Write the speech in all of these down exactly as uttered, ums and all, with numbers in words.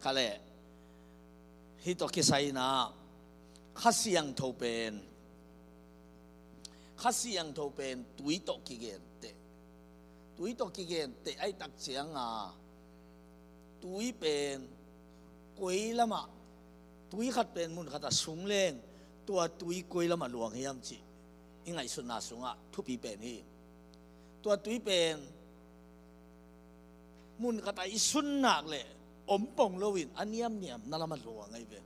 Kha leh, hih tawh kisai-in ah, Kha Siangtho pen, Kha Siangtho pen tui tawh kigenteh. Tui tawh kigenteh ahih tak ciangin ah, tui pen koi lamah, tui khat pen mun khatah sung leng, tua tui koi lamah luang hiam cih i ngaihsutna sungah thupi pen hi. Tua tui pen mun khatah i sun nak leh om pong loin a niamniamna lamah luang ahi ve.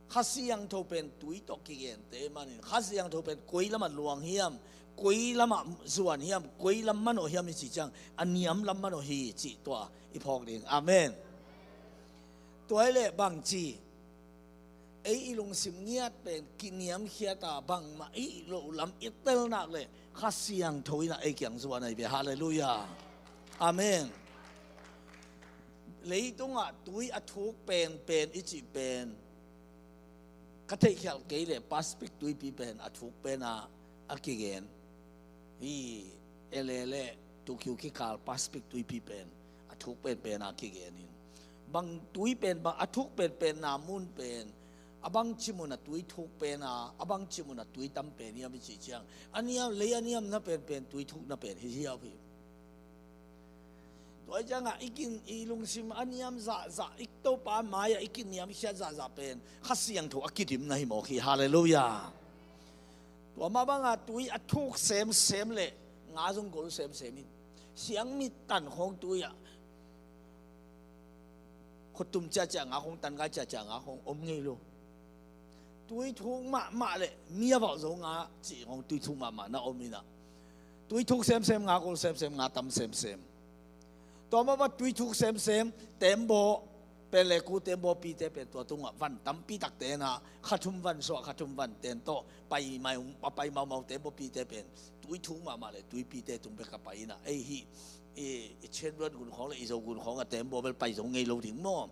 Kha Siangtho pen tui tawh kigenteh manin, Kha Siangtho pen koi lamah luang hiam, koi lamah zuan hiam, koi lam manawh hiam i cih ciang, a niam lam manawh hi cih tua i phawk ding. Amen. Tua hi leh bangci, ei i lungsim ngiat pen kiniamkhiat a, bangmah i loh lam i tel nak leh Kha Siangtho in ah ei kiang zuan ahi ve. Halleluiah. Amen. Leitungah tui a thuk penpen i cih pen, ka theihkhialh kei leh Pacific tuipi pen a thuk pen a, a kigen. Hih L A leh Tokyo kikal Pacific tuipi pen a thuk penpen a kigen in, bang tui pen, bang a thuk penpenna mun pen, a bangci mun a tui thuk pen a, a bangci mun a tui tam pen hiam i cih ciang, a niam, lei a niamna penpen tui thukna pen hi hiau hi. Tua hi ciangah i kin, i lungsim a niam zahzah, i Topa mai-ah i kiniamkhiat zahzah pen Kha Siangtho a kidimna hi mawk hi. Halleluiah. Tua mah bangah tui a thuk semsem leh nga zong gol semsem in, siangmi tan khawng tui-ah, khutum ciahciah nga khawng, tan gai ciahciah nga khawng om ngei lo. Tui thuk mahmah leh mi a valh zo nga cih khawng tui thuk mahmah na om in ah, tui thuk semsem nga gol semsem, nga tam semsem. Tua mah bang tui thuk semsem, teembaw, pen leh ku teembawpite pen tua tungah van tampi takte in ah, kha thum van suah, kha thum van ten tawh pai mai, a pai maumau teembawpite pen tui thuk mahmah leh tuipite tung bek a pai in ah, ei hih i, i Chin Won gun khawng leh i Zo gun khawng a teembaw bel pai zo ngei lo ding maw.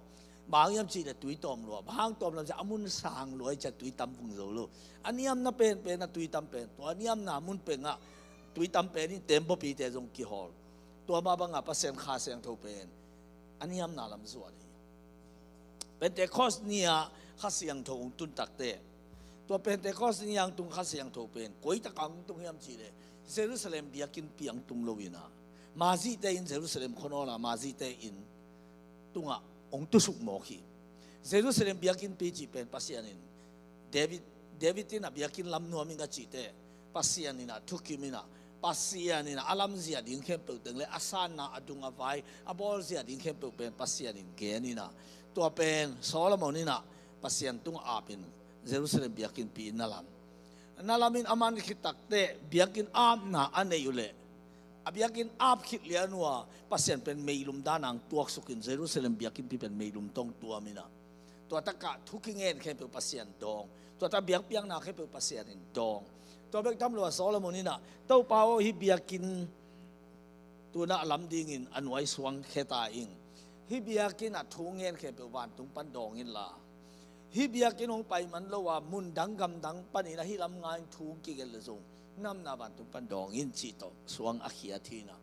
Bang hang hiam cih leh tui tawm lua, bang hang tawm lam ciang a mun sang lua hi ciang tui tam vung zo lo. A niamna penpen a tui tam pen, tua a niamna mun pengah tui tam pen in teembawpite zong kihawl. Tua mah bangah Pasian Kha Siangtho pen a niamna lam zuan hi. Pentecost ni-ah Kha Siangtho hong tun takteh, tua Pentecost ni-a hong tung Kha Siangtho pen koi takah hong tung hiam cih leh, Jerusalem biakinnpi ah hong tung lo in ah, Mazihte in, Jerusalem khua nawl a Mazihte in tungah hong tusuk mawk hi. Jerusalem biakinnpi cih pen Pasian in, David, David in ah biakinn lam nuam ing a cih teh, Pasian in ah thukim in ah, Pasian in ah a lamzia ding khempeuh teng leh a sanna, a dung a vai, a bawlzia ding khempeuh pen Pasian in gen in ah, tua pen Solomon in ah Pasian tungah ap in Jerusalem biakinnpi in na lam. Na lam in a man khit takteh biakinn apna a neih uh leh, a biakinn ap khit lian uh a, Pasian pen meilum dan a hong tuaksuk in Jerusalem biakinnpi pen meilum tawh hong tuam in ah, tua takah thu kingen khempeuh Pasian dawng, tua takah biakpiakna khempeuh Pasian in dawng. Tua bek tham lo a Solomon in ah, Topa aw, hih biakinn tu-in ah a lam dingin a nuai suang khia ta ing. Hih biakinn ah thu ngen khempeuh vantung pan dawng inla, hih biakinn hong pai man lo a mun dang gam dang panin ah hih lam nga-in thu kigelh leh zong, na omna vantung pan dawng in cih tawh suang a khiat hi in ah.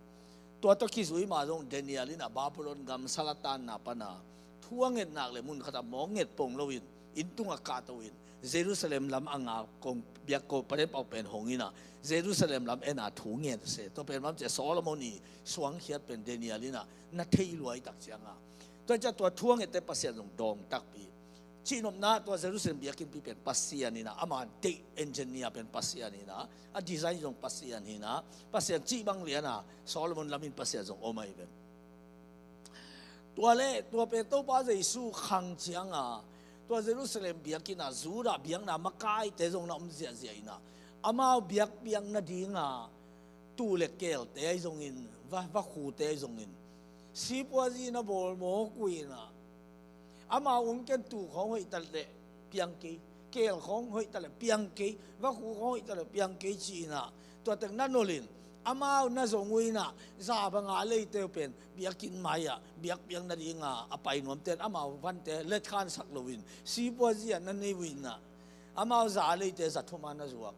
Tua tawh kizui mah zong Daniel in ah Babylon gam sal a tanna pan a thu a nget nak leh mun khatah mawk nget pong loin, inn tungah kahto in, Jerusalem lam a nga kong biak ko paden pau pen hong in ah, Jerusalem lam en a thu ngen se. Tua pen bang hiam cih leh Solomon i suang khiat pen Daniel in ah na thei lua hi tak ciangin ah, tua ciang tua thu a ngette Pasian zong dawng takpi. Cihnopna, tua Jerusalem biakinnpi pen Pasian in ah, ama deih engineer pen Pasian in ah, a design zong Pasian hi in ah, Pasian cih bang lian a Solomon lam in Pasian zong om ahi ven. Tua leh, tua pen Topa Jesu khang ciangin ah, tua Jerusalem biakinn ah Judah biakna makaite zong na om ziahziah in ah, amau biakpiakna dingin ah, tuu leh keelte ahi zongin, va, vakhute ahi zongin, sipuazi na bawl mawk uh in ah, amau hong ken tuu khawng hoih ta leh piang kei, keel khawng hoih ta leh piang kei, vakhu khawng hoih ta leh piang kei ci-in ah, tua teng na nolh in, amau na zong uh in ah, za banga leite uh pen biakinn mai-ah biakpiakna dingin a pai nuamte in amau vante letkhansak loin, sipuazi ah na nei uh in ah, amau za leite za thum a na zuak,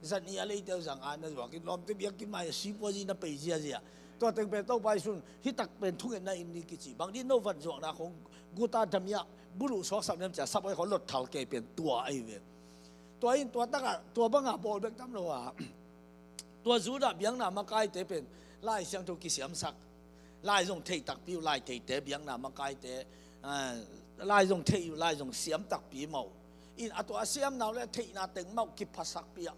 za nih a leite uh za nga na zuak in, lawmte biakinn mai-ah sipuazi na pei ziazia. Tua teng pen Topa Jesu in, hih tak pen thungetna inn hi kici. Bang ding, no van zuakna khawng guta damiah buluh suaksak niam cia sap ai khaw lot thal kei pen tua ahi ve. Tua in tua takah tua bangah bawl bek tam lo a, tua Judah biakna makaite pen Lai Siangtho kisiamsak, Lai zong thei takpi uh, Lai theite biakna makaite, ah, Lai zong thei uh, Lai zong siam takpi mah uh. In a tua a siamna uh le theihna teng mah uh kiphasakpi ah,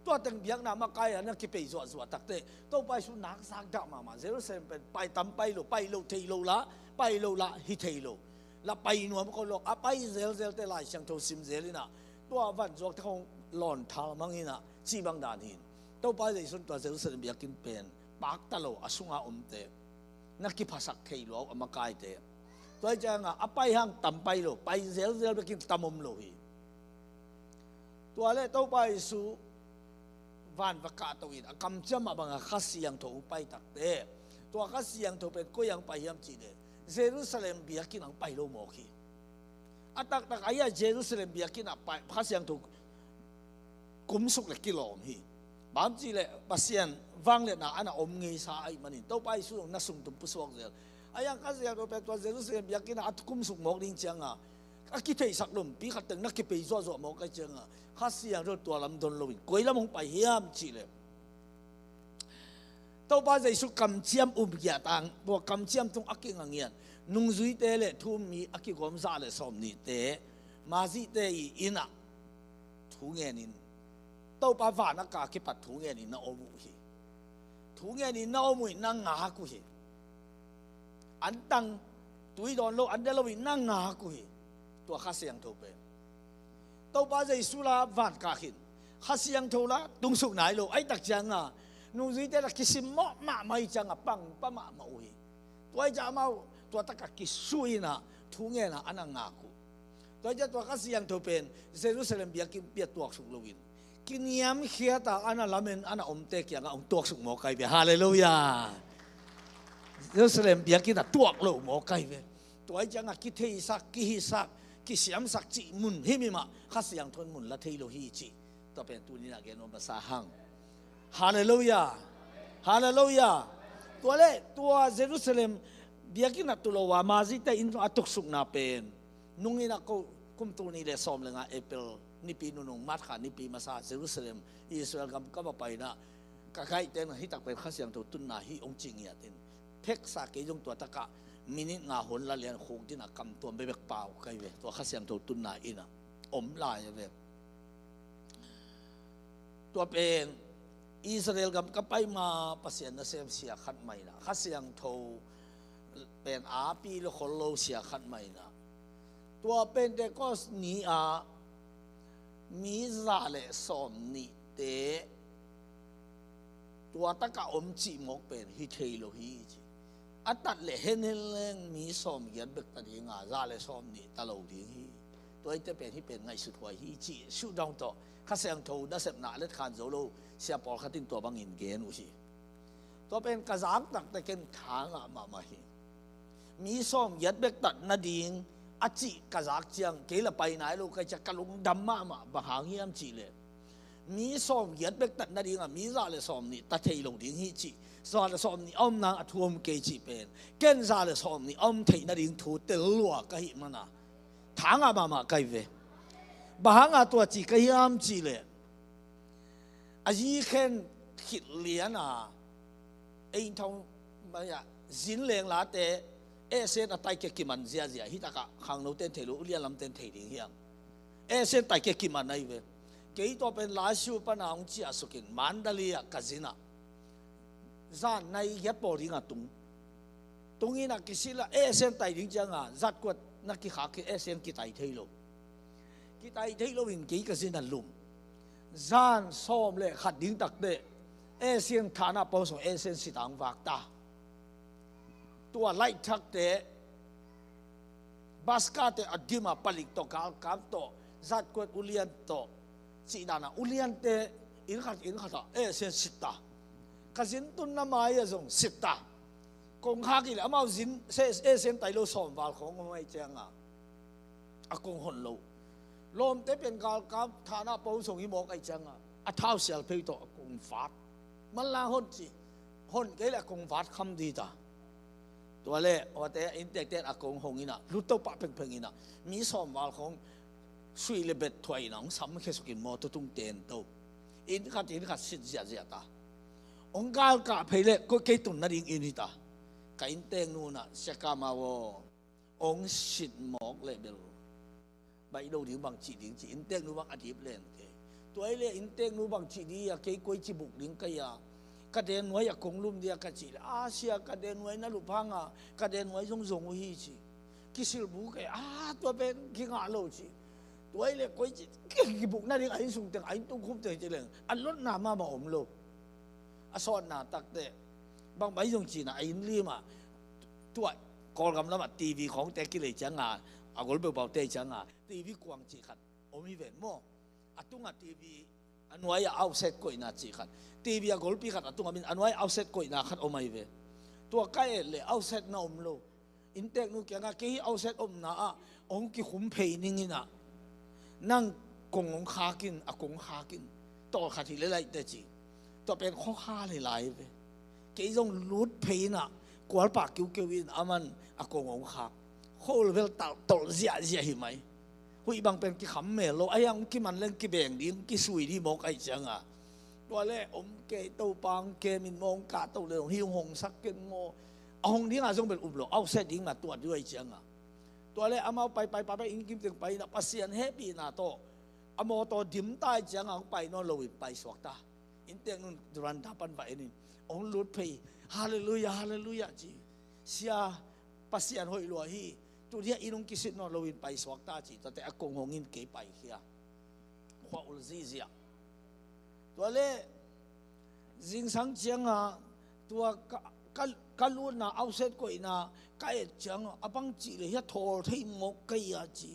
tua teng biakna makai a na kipei zuahzuah takte Topa Jesu nak zak dah mahmah. Jerusalem pen pai tam pai lo, pai lo thei lo la, pai lo la hi thei lo. La pai nuam ko lo, a pai zelzelte Lai Siangtho sim zel inah, tua van zuakte khong lawn thal mang inah, cih bang dan hin. Topa Jesu in tua Jerusalem biakinn pen pakta lo, a sunga omte na kiphasak thei lo a makaite. Tua hi ciangah a pai hang tam pai lo, pai zelzel bekin tam om lo hi. Tua le Topa Jesu van va kahto in a kamciam mah bangah Kha Siangtho hong pai takte, tua Kha Siangtho pen koi ang pai hiam cih le Jerusalem biakinn ang pai lo mawk hi. A taktak ahi a Jerusalem biakinn ah pai, Kha Siangtho kumsuk le kilawm hi. Bang cih le Pasian vangliatna ana om ngeisa ahih manin Topa Jesu zong na sungtum pusuak zel. Ahi a Kha Siangtho pen tua Jerusalem biakinn ah a kumsuk mawk ding cianga a kitheihsak lompi khat teng na kipei zuahzuah mawk ahi cianga Kha Siangtho tua lam don loin koi lam hong pai hiam cih le Topa Jesu kamciam um giah tang, tua kamciam tung a kinga ngian nungzuite le thu um mi a kigawm zah le sawm nihte, mazihte i innah thu ngenin, Topa van a ka kipat thu ngenin na om uh hi. Thu ngenin na om uh hi, na ngak uh hi. An tang tui dawn lo, an de lo in na ngak uh hi. Tua Kha Siangtho pen Topa Jesu la van kah khin, Kha Siangtho la tungsuk nai lo, ahi tak cianga nungzuite la kisim mawh mahmah hi cianga pangpa mahmah uh hi. Tua hi ciah amau tua takah kisuh inah thu ngenah ana ngak uh. Tua hi ciah tua Kha Siangtho pen Jerusalem biakinn pia tuaksuk loin kiniamkhiata ana lamen ana omte kiangah hong tuaksuk mawk ahi ve. Halleluiah. Jerusalem biakinn a tuak lo mawk ahi ve. Tua hi ciangah kitheisak, kihisak, kisiamsak cih mun himhimah Kha Siangtho in mun la thei lo hi cih tua pen tuninah gen nuam masa hang. Halleluiah. Halleluiah. Tua le tua Jerusalem biakinn a tu lo a mazite in a tuksukna pen nungin a ko kum tul nih le sawm le nga April nipi nunung March kha nipi masa Jerusalem Israel gam ka va paina ka kaihte na hitak pen Kha Siangtho tunna hi hong ci ngiatin pheksa kei zong tua takah minit nga hon la lian khuk dinah kam tuam bebek pau kai ve. Tua Kha Siangtho tunna innah om lai a ve. Tua pen Israel gam ka pai ma Pasian nasem sia khat mah inah Kha Siangtho pen api lo khol lo sia khat mah inah tua Pentecost ni ah mi za le sawm nihte tua takah om cih mawk pen hi thei lo hi ci. A tat le hen hen leng mi sawm giat bek ta dinga za le sawm nih ta lo ding hi. Tua hite pen hi pen ngaihsut huai hi ci. Shutdown tawh Kha Siangtho nasepna a let khan zo lo sia pawlkhat in tua bangin gen uh hi. Tua pen ka zak takte ken tha ngah mahmah hi. Mi sawm giat bek tat nading a cih ka zak ciang kei la pai nai lo kai ciang ka lungdam mahmah. Bang hang hiam cih le mi sawm giat bek tat nadingah mi za le sawm nih ta thei lo ding hi cih, za le sawm nih a om nang a thu om kei cih pen ken za le sawm nih a om theih nading thu tel lua ka hih mana tha ngah mahmah kai ve. Bang hanga tua ci ka hiam cih le a zi khen khit liana ei thong maya zin leng late esen a tai ke kiman ziazia hi takah khangno ten thei lo ulian lam ten thei ding hiam? Esen tai ke kiman ai ve. Kei tua pen lai siu pana hong ciah sukin Mandalay ah ka zin ah zan nai giat pawl dingah tung. Tungin a kisil a esen tai ding cianga zatkuat na kikhak hi esen kitai thei lo. Kitai thei lo in kei ka zin a lum. Zan sawm le khat ding takte esen thana pawsong esen sitang vakta. Tua laithakte baskate a dima palik tawh galkap tawh zatkuat ulian tawh cihdana uliante inn khat inn khatah esen sitta. Ka zin tunna mai-ah zong sitta. Kong khak i le amau zin esen tai lo sawm val khawng om ai cianga a kong hon lo. Lawmte pen galkap thana pawsong hi mawk ai cianga a thau sial phei tawh a kong vat. Manlang hon ci hon kei le a kong vat kham dita. Tua le awte inntekte a kong hong inah, luto pah pengpeng inah, mi sawmval khong sui le bet thuah inah hong samkhia sukin mawtaw tung tento. Inn khat inn khat sit ziahziah ta. Hong galkah phei le kei tun nading inn hi ta. Ka innteknu inah, Sia Kam aw, hong sit mawk le bel baih lo ding bang cih ding ci, innteknu bang a dip len kei. Tua hi le innteknu bang cih ding a, kei koi ci buk ding ka hi a, ka den nuai a kong lum ding a ka cih le, a sia, ka den nuai na lup hang a, ka den nuai zong zong uh hi ci. Kisil buk e, a tua pen kingah lo ci. Tua hi le koi ci kibuk nading a inn sung teng, a inn tung khum teng ci leng a lotna mahmah om lo. A sawtna takte bang bai zong cina a inn lim ah, tua Kawlgam lamah T V khawngte kilei cianga, a gol peupaute cianga T V kuang cih khat om hi ven maw. A tungah T V a nuai a outset koihna cih khat, T V a golpi khat a tungah min a nuai a outset koihna khat om ahi ve. Tua ka et le outset na om lo. Innteknu kiangah kei hi outset omna ah hong kikhum phei ning inah, nang kong hong khakin, a kong khakin, tawlkhat hi le laihte ci. Tua pen khuakhal hi lai ve. Kei zong lut phei inah kualpah kiukeu in aman a kong hong khak. Khol vel talh tolh ziahziah hi mai. Huih bang pen kikham mel lo, a hiang hong kiman leng kibeng ding, hong kisui ding mawk ahi cianga. Tua le om kei, Topa hong kem in maw, hong kahtoh le hong hi, hong hongsak ken maw. A hong dinga zong bel um lo, outset ding mah tuat ding ahi cianga. Tua le amau pai pai pai pai inn kim teng pai inah Pasian hehpihna tawh a mawtaw dim ta ahi cianga hong pai nawn loin paisuak ta. Innteknun veranda pan va en in hong lut phei, halleluiah, halleluiah ci. Sia, Pasian hoih lua hi. Tuni a inn hong kisit nawn loin paisuak ta ci. Tuate a kong hong in kei paikhia. Khua ul ziziah. Tua le zingsang cianga tua ka, ka, ka lutna outset koihna ka et cianga a bang cih le hia thawl thei mawk ka hi a ci.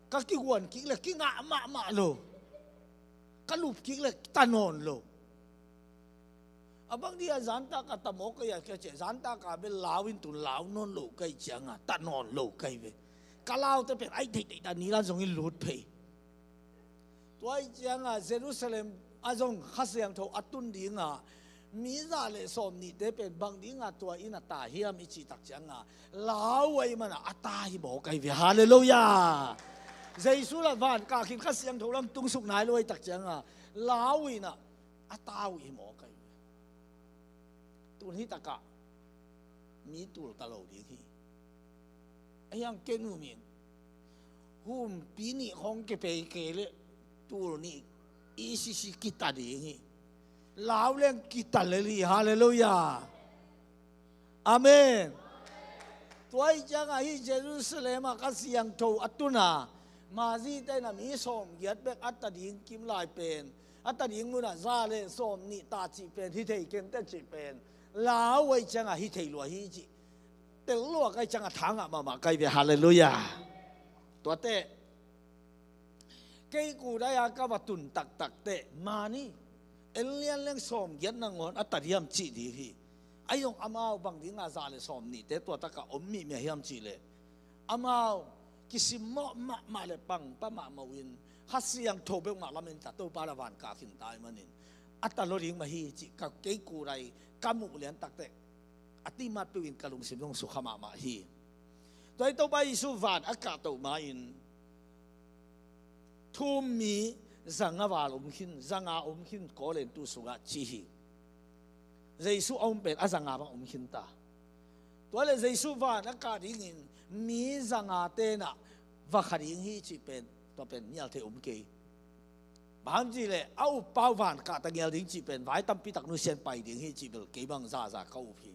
Ka kiguan kik le kingah mahmah lo. Ka lup kik le ta nawn lo. A bang dia zantaka ta mawk ka hi a kia cia, zantaka bel lau in tun lau nawn lo ka hi cianga ta nawn lo ka hi ve. Ka laute pen ai theihtheih ta ni la zongin lut phei. Tua hi cianga Jerusalem a zong Kha Siangtho a tun dinga mi za le sawm nihte pen bang dinga tua in a ta hiam i cih tak cianga lau ahi mana a ta hi mawk ahi ve. Halleluiah. Jesu la van kah khin Kha Siangtho lam tungsuk nai lo ahi tak cianga lau inah a ta uh hi mawk ahi ve. Tun hi takah mi tul ta lo ding hi. A hiang ken uh min humpi nih khong kipei kei le tul nih i sisi kita ding hi. Lau leng kita lel hi. Halleluiah. Amen. Tua hi cianga hi Jerusalem ah Kha Siangtho a tuna mazite na mi sawm giat bek a ta ding kim lai pen a ta ding muna za le sawm nih ta cih pen hi thei kente cih pen lau ahi cianga hi thei lua hi cih tel lua ka hi cianga thangah mahmah ka hi ve. Halleluiah. Tuate kei kudai a ka va tun taktak teh mani en lian leng sawm giat nangawn a ta diam cih ding hi. Ahi zong amau bang dinga za le sawm nihte tua takah om mihmia hiam cih leh amau kisimmawh mahmah le pangpa mahmah uh in Kha Siangtho bek mah lamen ta Topa la van kah khin ta ahih manin a ta lo ding mah hi cih ka kei kudai ka muh lian takteh a timat peuh in ka lungsim zong sukha mahmah hi. Tua hi Topa Jesu van a kahtoh ma-in thum mi zanga val om khin, zanga om khin, kawlentu sungah ci hi. Jesu a um pen a zanga bang om khin ta. Tua le Jesu van a kah dingin mi zanga tenah va kha ding hi cih pen tua pen nial thei om kei. Bang hang cih leh a uppa uh van kah ta ngial ding cih pen vai tampi tak nusian pai ding hi cih bel kei bang zaza ka up hi.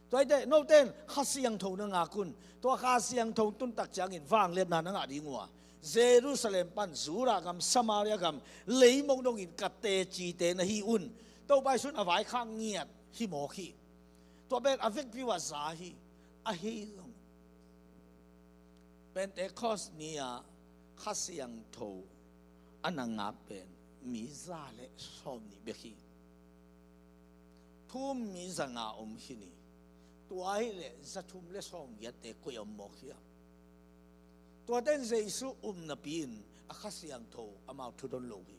Tua hi teh note in Kha Siangtho na ngak un. Tua Kha Siangtho tun tak ciangin vangliatna na ngah ding uh a, Jerusalem pan Judah gam, Samaria gam, leimong dongin ka tecite na hi un. Topa Jesu in a vaikhak ngiat hi mawk hi. Tua pen a vekpi uh a za hi. Ahi zong Pentecost ni-a Kha Siangtho a na ngak pen mi za le sawm nih bek hi. Thum mi zanga om khin hi. Tua hi leh za thum le sawm giatte koi a om mawk hiam? Tuate in Jesu um napi-in a Kha Siangtho amau thudon lo hi.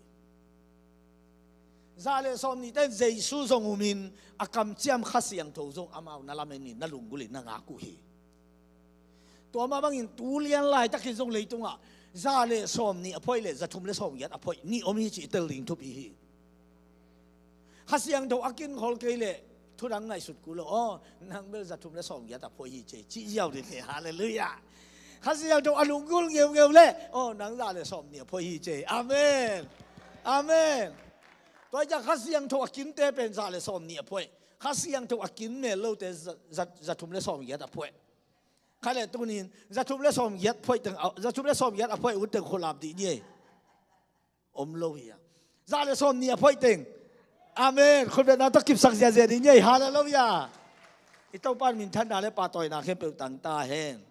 Za le sawm nihte in Jesu zong umin a kamciam Kha Siangtho zong amau na lamen in na lunggulhin na ngak uh hi. Tua mah bangin tu lian laitakin zong leitungah za le sawm nih a phoih le za thum le sawm giat a phoih nih om hi cih i tel ding thupi hi. Kha Siangtho a kinkhol kei leh thudang ngaihsut kul lo. Aw, nang bel za thum le sawm giat a phoih hi cei cih ziau ding hi. Halleluiah. Kha Siangtho a lunggul ngeungeu leh, aw, nang za le sawm nih a phoih hi cei. Amen. Amen. Tua hi ciang Kha Siangtho a kinte pen za le sawm nih a phoih. Kha Siangtho a kin mel lote za, za, za thum le sawm giat a phoih. Kha le tunin za thum le sawm giat phoih teng, za thum le sawm giat a phoih uh teng khut lap dih ni ei. Om lo hi a. Za le sawm nih a phoih teng. Amen. Khutbetna tawh kipsak ziazia dih ni ei. Halleluiah. I Topa in minthanna le pahtawina khempeuh tang ta hen.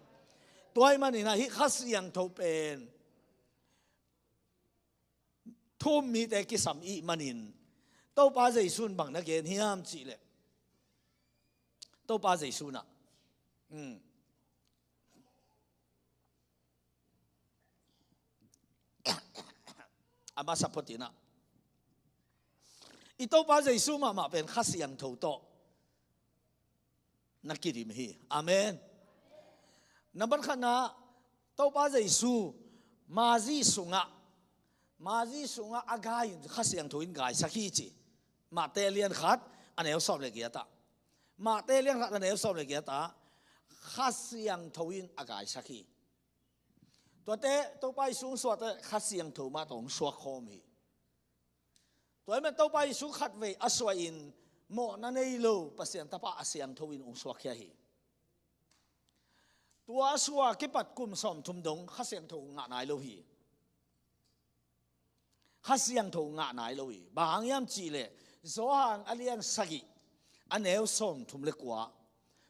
Tua ahih manin ah hih Kha Siangtho pen thu-um mite kisam i hih manin Topa Jesu in bang na gen hiam cih leh, Topa Jesu in ah, um, a masa photin ah, i Topa Jesu mahmah pen Kha Siangtho tawh na kidim hi. Amen. Nambat khatna, Topa Jesu mazi sungah, mazi sungah a gai-in Kha Siangtho in gaisak hi ci. Mate lian khat a neu sawm le giat ah, Mate lian khat a neu sawm le giat ah Kha Siangtho in a gaisak hi. Tuate Topa Jesu hong suahte Kha Siangtho mah tawh hong suak khawm hi. Tua ahih manin Topa Jesu khatvei a suahin mawhna nei lo Pasian Tapa a siangtho in hong suakkhia hi. Tua a suah kipat kum sawmthum dong Kha Siangtho ngah nai lo hi. Kha Siangtho ngah nai lo hi. Bang hang hiam cih leh Johan a lian sagih a neu sawmthum le kua,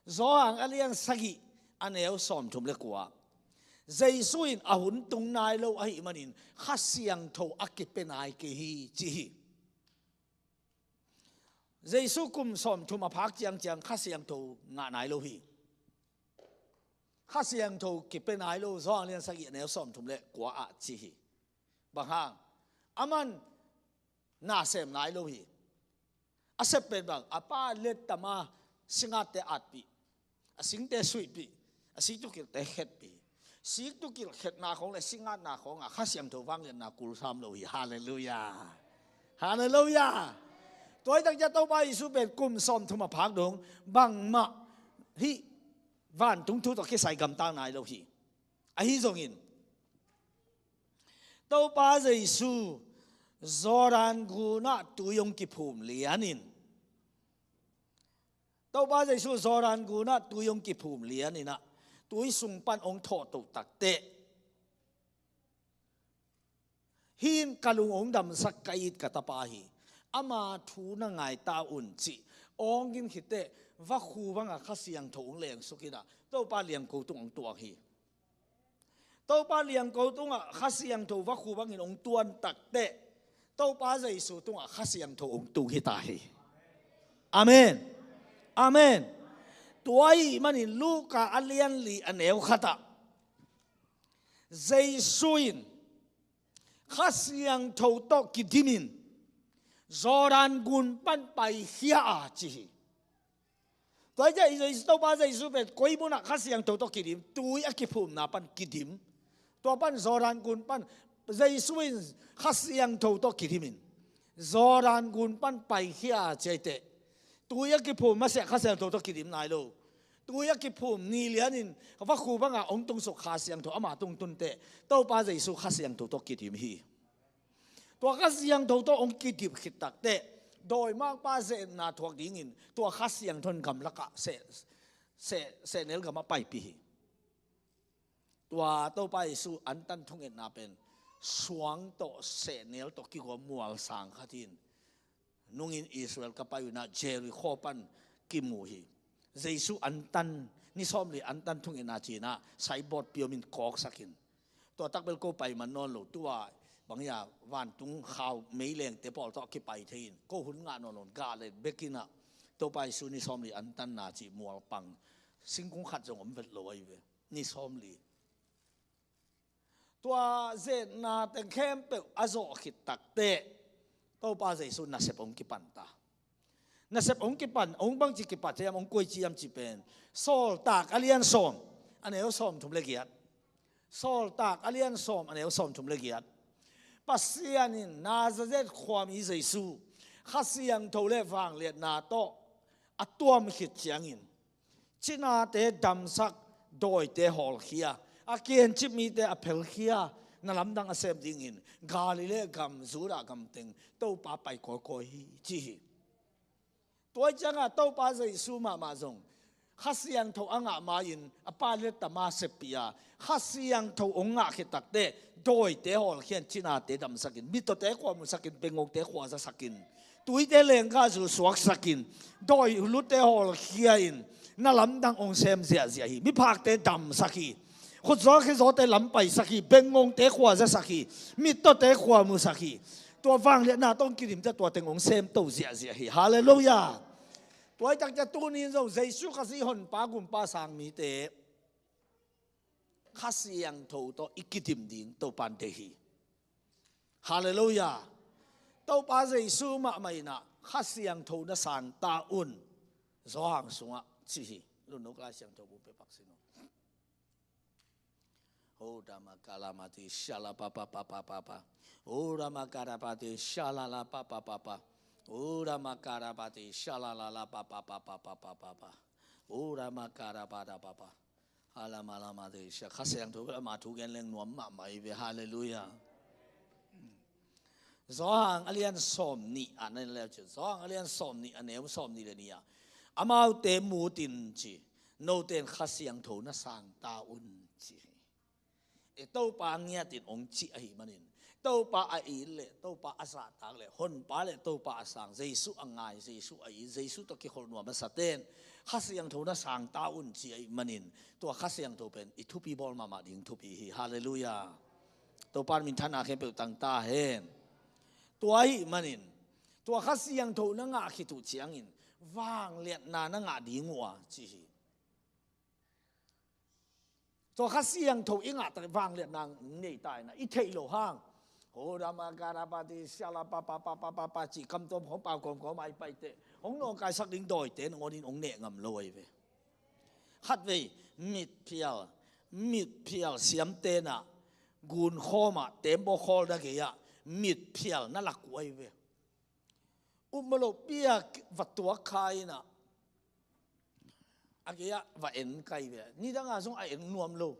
Johan a lian sagih a neu sawmthum le kua, Jesu in a hun tung nai lo ahih manin Kha Siangtho a kipia nai kei hi ci hi. Jesu kum sawmthum a phak ciangciang Kha Siangtho ngah nai lo hi. Kha Siangtho kipia nai lo, Johan lian sagih a neu sawmthum le kua ah ci hi. Bang hang? Aman na sem nai lo hi. A sep pen bang, a Pa let tama singatte atpih, a singte suihpih, a siktukilhte khetpih. Siktukilh khetna khawng le singatna khawngah Kha Siangtho vangliatna kul sam lo hi. Halleluiah. Halleluiah. Tua hi tak ciang Topa Jesu pen kum sawmthum a phak dong bangmah hih vantung thu tawh kisai gamtang nai lo hi. Ahi zongin Topa Jesu Jordan gunah tui hong kiphum lianin, Topa Jesu Jordan gunah tui hong kiphum lianin ah, tui sung pan hong thawhtoh takteh, "Hih in ka lung hong damsak, ka it ka Tapa hi. Ama thu na ngai ta un," cih awng in khit teh, vakhu bangah Kha Siangtho hong lengsuk in ah, Topa liangko tungah hong tuak hi. Topa liangko tungah Kha Siangtho vakhu bangin hong tuan takteh, Topa Jesu tungah Kha Siangtho hong tung hi ta hi. Amen. Amen. Tua ahih manin Luka a lian li a neu khatah Jesu in Kha Siangtho tawh kidimin Jordan gun pan paikhia a ci hi. Tua hi ciah Jesu, Topa Jesu pen koi munah Kha Siangtho tawh kidim, tui a kiphumna pan kidim. Tua pan Jordan gun pan Jesu in Kha Siangtho tawh kidimin Jordan gun pan paikhia a ci hi teh, tui a kiphum masiah Kha Siangtho tawh kidim nai lo. Tui a kiphum ni lianin vakhu bangah hong tungsuk Kha Siangtho ama tung tun teh, Topa Jesu Kha Siangtho tawh kidim hi. Tua Kha Siangtho tawh hong kidim khit takteh, dawimangpa ze-etna thuak dingin tua Kha Siangtho in gamlakah seh, seh, sehnel gamah paipih hi. Tua Topa Jesu antan thungetna pen suang tawh sehnel tawh kigawm mual sang khat in nungin Israel ka pai un ah Jericho pan kimu hi. Jesu antan, ni sawmli antan thungetna ci-in ah saibawt piomin kawksak in, tua takbel ko pai man nawn lo, tua bang hiam, vantung khau meilengte pawl tawh kipai thei in, ko hun ngah nawn lo, gah let bek in ah Topa Jesu ni sawmli antanna cih mualpang singkung khat zong om vet lo ahi ve. Ni sawmli. Tua ze-etna teng khempeuh a zawh khit takteh, Topa Jesu nasep hong kipan ta. Nasep hong kipan, hong bangci kipat hiam, hong koici hiam cih pen Sawltak a lian sawm, a neu sawmthum le giat. Sawltak a lian sawm, a neu sawmthum le giat. Pasian in Nazareth khuami Jesu Kha Siangtho le vangliatna tawh a tuam khit ciangin, cinate damsak, dawite hawlkhia, a kiencip mite a phelkhia, na lamdang a sem dingin Galilee gam, Judah gam teng Topa pai kawikawi hi, ci hi. Tua hi ciangah Topa Jesu mahmah zong Kha Siangtho a ngah ma-in a Pa letta ma seppih a, Kha Siangtho hong ngah khit takteh dawite hawlkhia in, cinate damsakin, mittawte khuamusakin, bengngongte khuazasakin, tuite leenggahzul suaksakin, dawi lutte hawlkhia in, na lamdang hong sem ziahziah hi. Miphakte damsak hi. Khutzaw khizawte lampaisak hi. Bengngongte khuazasak hi. Mittawte khuamusak hi. Tua vangliatna tawh hong kidim ciang tua teng hong semto ziahziah hi. Halleluiah. Tua hi takciang tuni in zong Jesu Khazih Honpa, Gumpa sang mite Kha Siangtho tawh i kidim ding Topa in deih hi. Halleluiah. Topa Jesu mahmah in ah Kha Siangtho na sang ta un. Johan sungah ci hi. Lunuk Lai Siangtho bu pe pak sin uh. Ho dama kalamati shala pa pa pa pa pa pa. Ho dama karapati shala la pa pa pa pa. Ho dama karapati shala la la pa pa pa pa pa pa pa pa. Ho dama karapada pa pa. Alam, alam, ade, sia, Kha Siangtho bel ama thu gen leng nuam mahmah hi ve. Halleluiah. Johan a lian sawm nih ah na en leu cin, Johan a lian sawm nih, a neu sawm nih le nih ah, amaute mut in ci, note in Kha Siangtho na sang ta un ci hi. E, Topa ngiat in hong cih ahih manin, Topa a it leh, Topa a zahtak leh, Honpa leh Topa a sang, Jesu a ngai, Jesu a it, Jesu tawh kikholh nuam a sa ten Kha Siangtho na sang ta un ci ahih manin, tua Kha Siangtho pen i thupi bawl mahmah ding thupi hi. Halleluiah. Topa in minthanna khempeuh tang ta hen. Tua ahih manin, tua Kha Siangtho na ngah khit uh ciangin vangliatna na ngah ding uh a ci hi. Tua Kha Siangtho i ngah tak vangliatna nei ta in ah, i theih loh hang, ho dama karapati shala pa pa pa pa pa pa pa cih kamtuam khawng pau kawmkawm a i paiteh, hong nawngkaisak ding dawite nangawn in hong neh ngam lo ahi ve. Khatvei mitphial, mitphial siamte in ah gunkhawm ah, tembaw khawl na gei ah mitphial na lak uh ahi ve. Upmalo pia va tuak kha in ah, a gei ah va en kai ve. Nidang a zong a en nuam lo.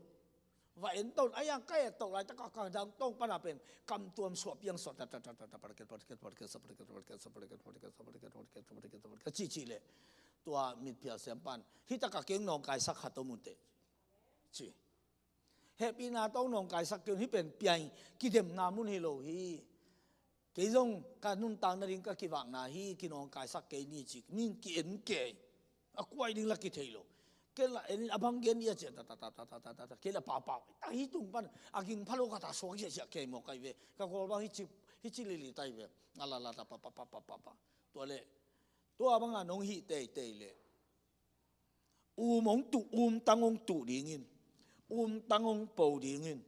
Va en ton, a yang kai a tok laitak a ka dang tong pan a pen kamtuam suah piang suah ta ta ta ta ta, ci ci leh, tua mitphial siam pan, hi tak a keng nawngkaisak khat om un teh, ci. Hehpihna tawh nawngkaisak kei un, hih pen piang kidemna mun hi lo hi. Kei zong ka nuntak nading ka kivakna hi, kinawngkaisak kei ni ci, min ki-en kei. A kuai ding la kithei lo. Kei la en in a bang gen ni a ci a ta ta ta ta ta ta ta ta. Kei la paupau. Ta hi tung pan a ging phalo ka ta suak ziahziah kei mawk ahi ve. Ka kawl bang hi ci, hi ci lili ta hi ve. A la la ta pa pa pa pa pa pa. Tua leh, tua bang a nong hih teitei leh, um hong tuh, um tang hong tuh dingin, um tang hong po dingin,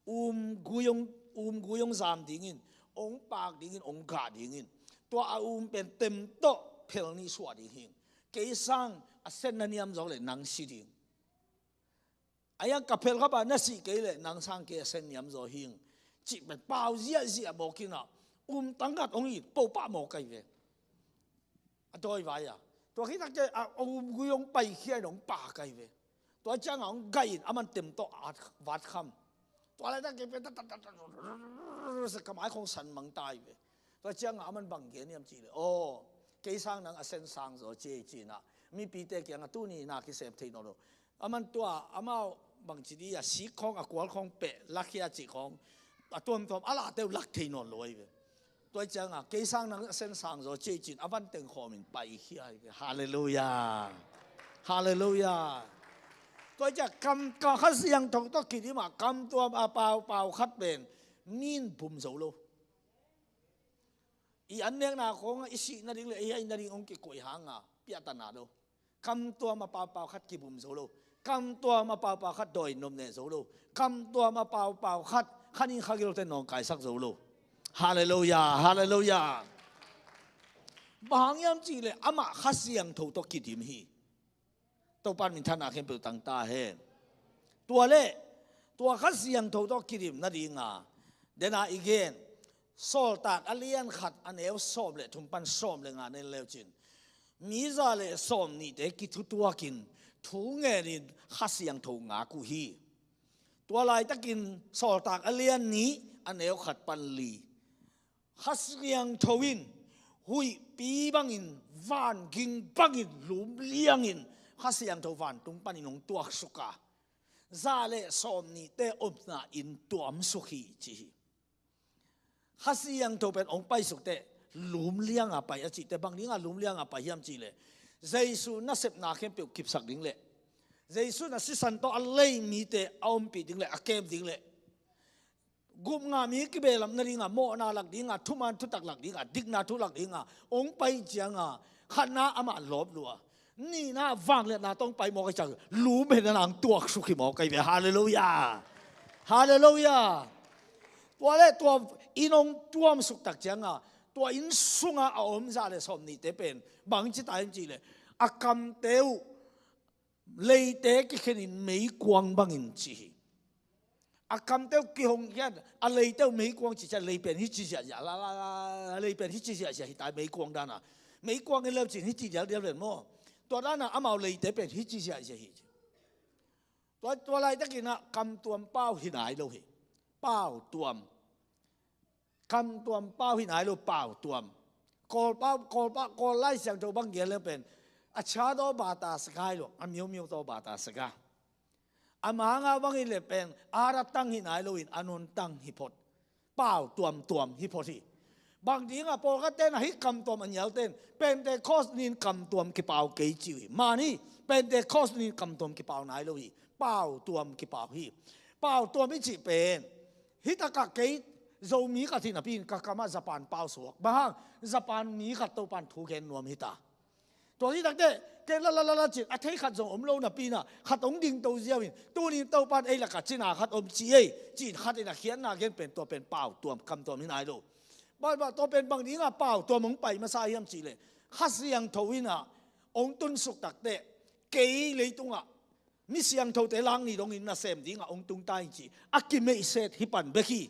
um gui hong, um gui hong zam dingin, hong pak dingin, hong gah dingin, tua a um pen tem tawh phel nih suah ding hing. Kei sang a sen na niam zawk leh nang si ding. A yang ka phel kha pa na sih kei leh nang sang kei a sen niam zaw hing. Cih pen pau ziahziah bawk in ah, um tang khat hong it po pah mawk ahi ve. A dawi vai a, tua khit tak ciang a um gui hong paikhia in hong pak ahi ve. Tua ciangah hong gaih in aman tem tawh a vat kham. Tua laitak kei pen ta ta ta ta, ka mai khong san mang ta ahi ve. Tua ciangah aman bang gen hiam cih leh, aw, kei sang nang a sen sang zaw ci ei ci in ah, mipite kiangah tuni na kisem thei nawn lo. Aman tua, amau bangci di a sik khawng, a kual khawng peh lakhia cih khawng, a tuamtuam a lahte uh lak thei nawn lo ahi ve. Tua ciangah kei sang nang a sen sang zaw ci ei ci in a van teng khawm in paikhia ahi ve. Halleluiah. Halleluiah. Tua ciah kam, ka Kha Siangtho tawh kidim a kamtuam a paupau khat pen mi in bum zo lo. I annekna khawngah i sih nading le i haih nading hong kikoih hanga piahtana lo. Kamtuam a paupau khat kibum zo lo. Kamtuam a paupau khat dawi nopneh zo lo. Kamtuam a paupau khat khanin khagilote nawngkaisak zo lo. Halleluiah, halleluiah. Bang hang hiam cih leh amah Kha Siangtho tawh kidim hi. Topa in minthanna khempeuh tang ta hen. Tua leh tua Kha Siangtho tawh kidim nadinga, dena i gen, Sawltak a lian khat a neu sawm le thum pan sawm le nga na en leucin, mi za le sawm nihte kithutuakin thu ngenin Kha Siangtho ngak uh hi. Tua laitakin Sawltak a lian nih a neu khat pan li, Kha Siangtho in huihpi bangin, vanging bangin lumliangin Kha Siangtho vantung panin hong tuaksuk a, za le sawm nihte omna inn tuamsuk hi ci hi. Kha Siangtho pen hong paisuk teh lumlianga pai a cih teh, bang dinga lumlianga pai hiam cih leh, Jesu nasepna khempeuh kipsak ding leh, Jesu na sisan tawh a lei mite a ompih ding leh, a kem ding leh, gupngah mi kibehlap nadinga, mawhna lak dinga, thuman thutak lak dinga, dikna thu lak dinga hong pai cianga, khatna amah lawp lua, nihna vangliatna tawh hong pai mawk a, ciang lum hen a nang tuaksuk hi mawk a hi ve. Halleluiah. Halleluiah. Tua le tua inn hong tuamsuk tak cianga, tua inn sunga a om za le sawm nihte pen bangci ta hiam cih leh, a kamte uh leite kikhenin meikuang bangin ci hi. A kamte uh kihong khiat, a leite uh meikuang ci ciang, lei pen hici ziahziah, la, la, la, la, lei pen hici ziahziah hi ta, meikuang dana. Meikuang in leucin hici dialdial pen maw. Tua dana amau leite pen hici ziahziah hi ci. Tua, tua laitakin ah kamtuam pau hi nai lo hi. Pau tuam. Kamtuam pau hi nai lo, pau tuam. Kawl pau, Kawl pau, Kawl Lai Siangtho bang gen leng pen, a cha tawh bata sakai lo, a miumiu tawh bata saka. A manga bangin le pen, a ra tang hi nai loin, a nun tang hi phot. Pau tuamtuam hi phot hi. Bang dinga pawlkhat ten a hih kamtuam a nial ten, Pentecost nin kamtuam kipau kei ci uh hi. Mani, Pentecost nin kamtuam kipau nai lo hi. Pau tuam kipau hi. Pau tuam i cih pen, hih takah kei Zomi khat hi napi in ka kamah Japan pau suak. Bang hang, Japan mi khat Topan thu gen nuam hi ta. Tua hi takte, kei la la la la cin, a thei khat zong om lo napi in ah, khat hong dingto ziau in, tuni Topan ei lakah cina khat om ci ei, cin khat in a khiatna gen pen, tua pen pau tuam, kamtuam hi nai lo. Bang, bang, tua pen bang dinga pau tuam hong pai masa hiam cih leh, Kha Siangtho in ah hong tunsuk takte, kei leitungah mi siangthote lang ni dongin nasem dinga hong tung ta hi ci a kimeihset hi pan bek hi.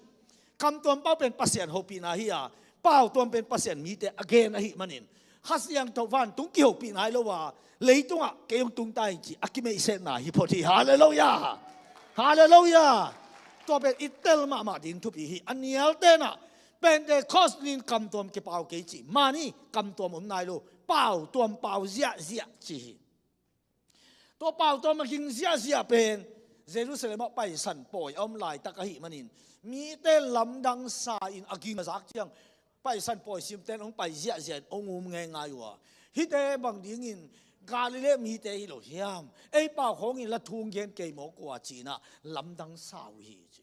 Kamtuam pau pen Pasian hopihna hi a, pau tuam pen Pasian mite a gen ahih manin, Kha Siangtho vantung kihopih nai lo a, leitungah kei hong tung ta hi ci a kimeihsetna hi phot hi. Halleluiah. Halleluiah. Tua pen i tel mahmah ding thupi hi. A nial tenah Pentecost nin kamtuam kipau kei ci, mani kamtuam om nai lo, pau tuam pau ziahziah ci hi. Tua pau tuam a ging ziahziah pen Jerusalem ah Paisan pawi a om laitak ahih manin, mite lamdang sa in a ging a zak ciang, Paisan pawi simten hong pai ziahziah in hong um ngeingai uh a, hihte bang dingin Galilee mite hi lo hiam, ei pau khawngin la thu hong gen kei mawk uh a, ci-in ah lamdang sa uh hi ci.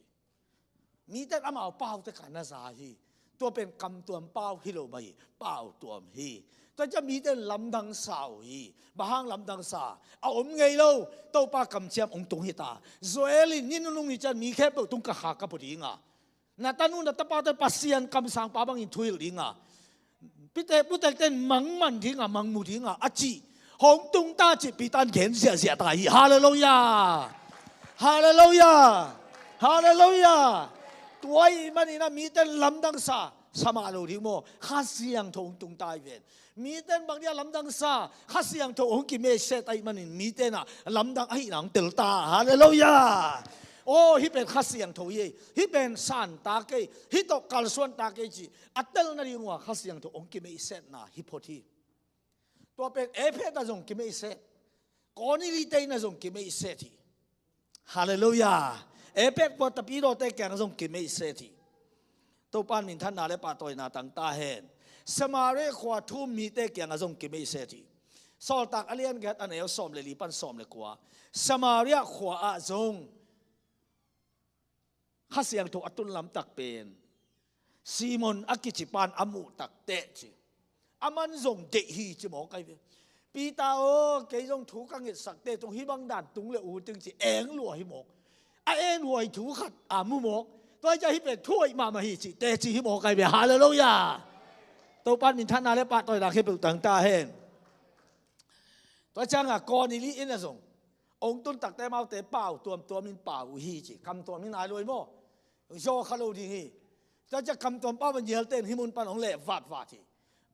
Mite in amau paute kha na za hi. Tua pen kamtuam pau hi lo mah hi, pau tuam hi. Tua ciang mite in lamdang sa uh hi. Bang hang lamdang sa? A om ngei lo Topa kamciam hong tung hi ta. Joel in ni nunung ni ciang mi khempeuh tung ka kha ka pu dinga, na tanu na tapaute Pasian kamsangpa bangin thuhilh dinga, pite putekte in mangman dinga, mangmu dinga a cih hong tung ta cih Peter in gen ziahziah ta hi. Halleluiah. Halleluiah. Halleluiah. Tua ahih manin ah mite in lamdang sa, sa mah lo ding maw, Kha Siangtho hong tung ta hi ven. Mite in bang dia lamdang sa? Kha Siangtho hong kimeihset ahih manin mite in ah lamdang ahihna hong tel ta. Halleluiah. Aw, hih pen Kha Siangtho hi ei, hih pen san ta kei, hih tawh kalsuan ta kei cih a tel nading uh a Kha Siangtho hong kimeihsetna hi phot hi. Tua pen Efesa zong kimeihset, Korinthte in ah zong kimeihset hi. Halleluiah. Efesa khua tapidawte kiangah zong kimeihset hi. Topa in minthanna le pahtawina tang ta hen. Samaria khua thu-um mite kiangah zong kimeihset hi. Sawltak a lian giat a neu sawm le li pan sawm le kua. Samaria khua ah zong Kha Siangtho a tun lamtak pen Simon a kici pan a muh takteh ci, aman zong deih hi ci mawk ahi ve. Peter aw, kei zong thu ka ngetsakte tung hih bang dan tung le ut ing ci eng lua hi mawk. A eng huai thu khat a mu mawk. Tua ciang hih pen thu hoih mahmah hi cih teci hi mawk ahi ve. Halleluiah. Topa'n minthanna le pahtawina khempeuh tang ta hen. Tua ciangah Kawlnili in ah zong hong tun takte amaute pau tuamtuamin pau uh hi ci. Kamtuam hi nai lo hi maw? Zaw kha lo ding hi. Tua ciang kamtuam pau a ngialte in hih mun pan hong leh vatvat hi.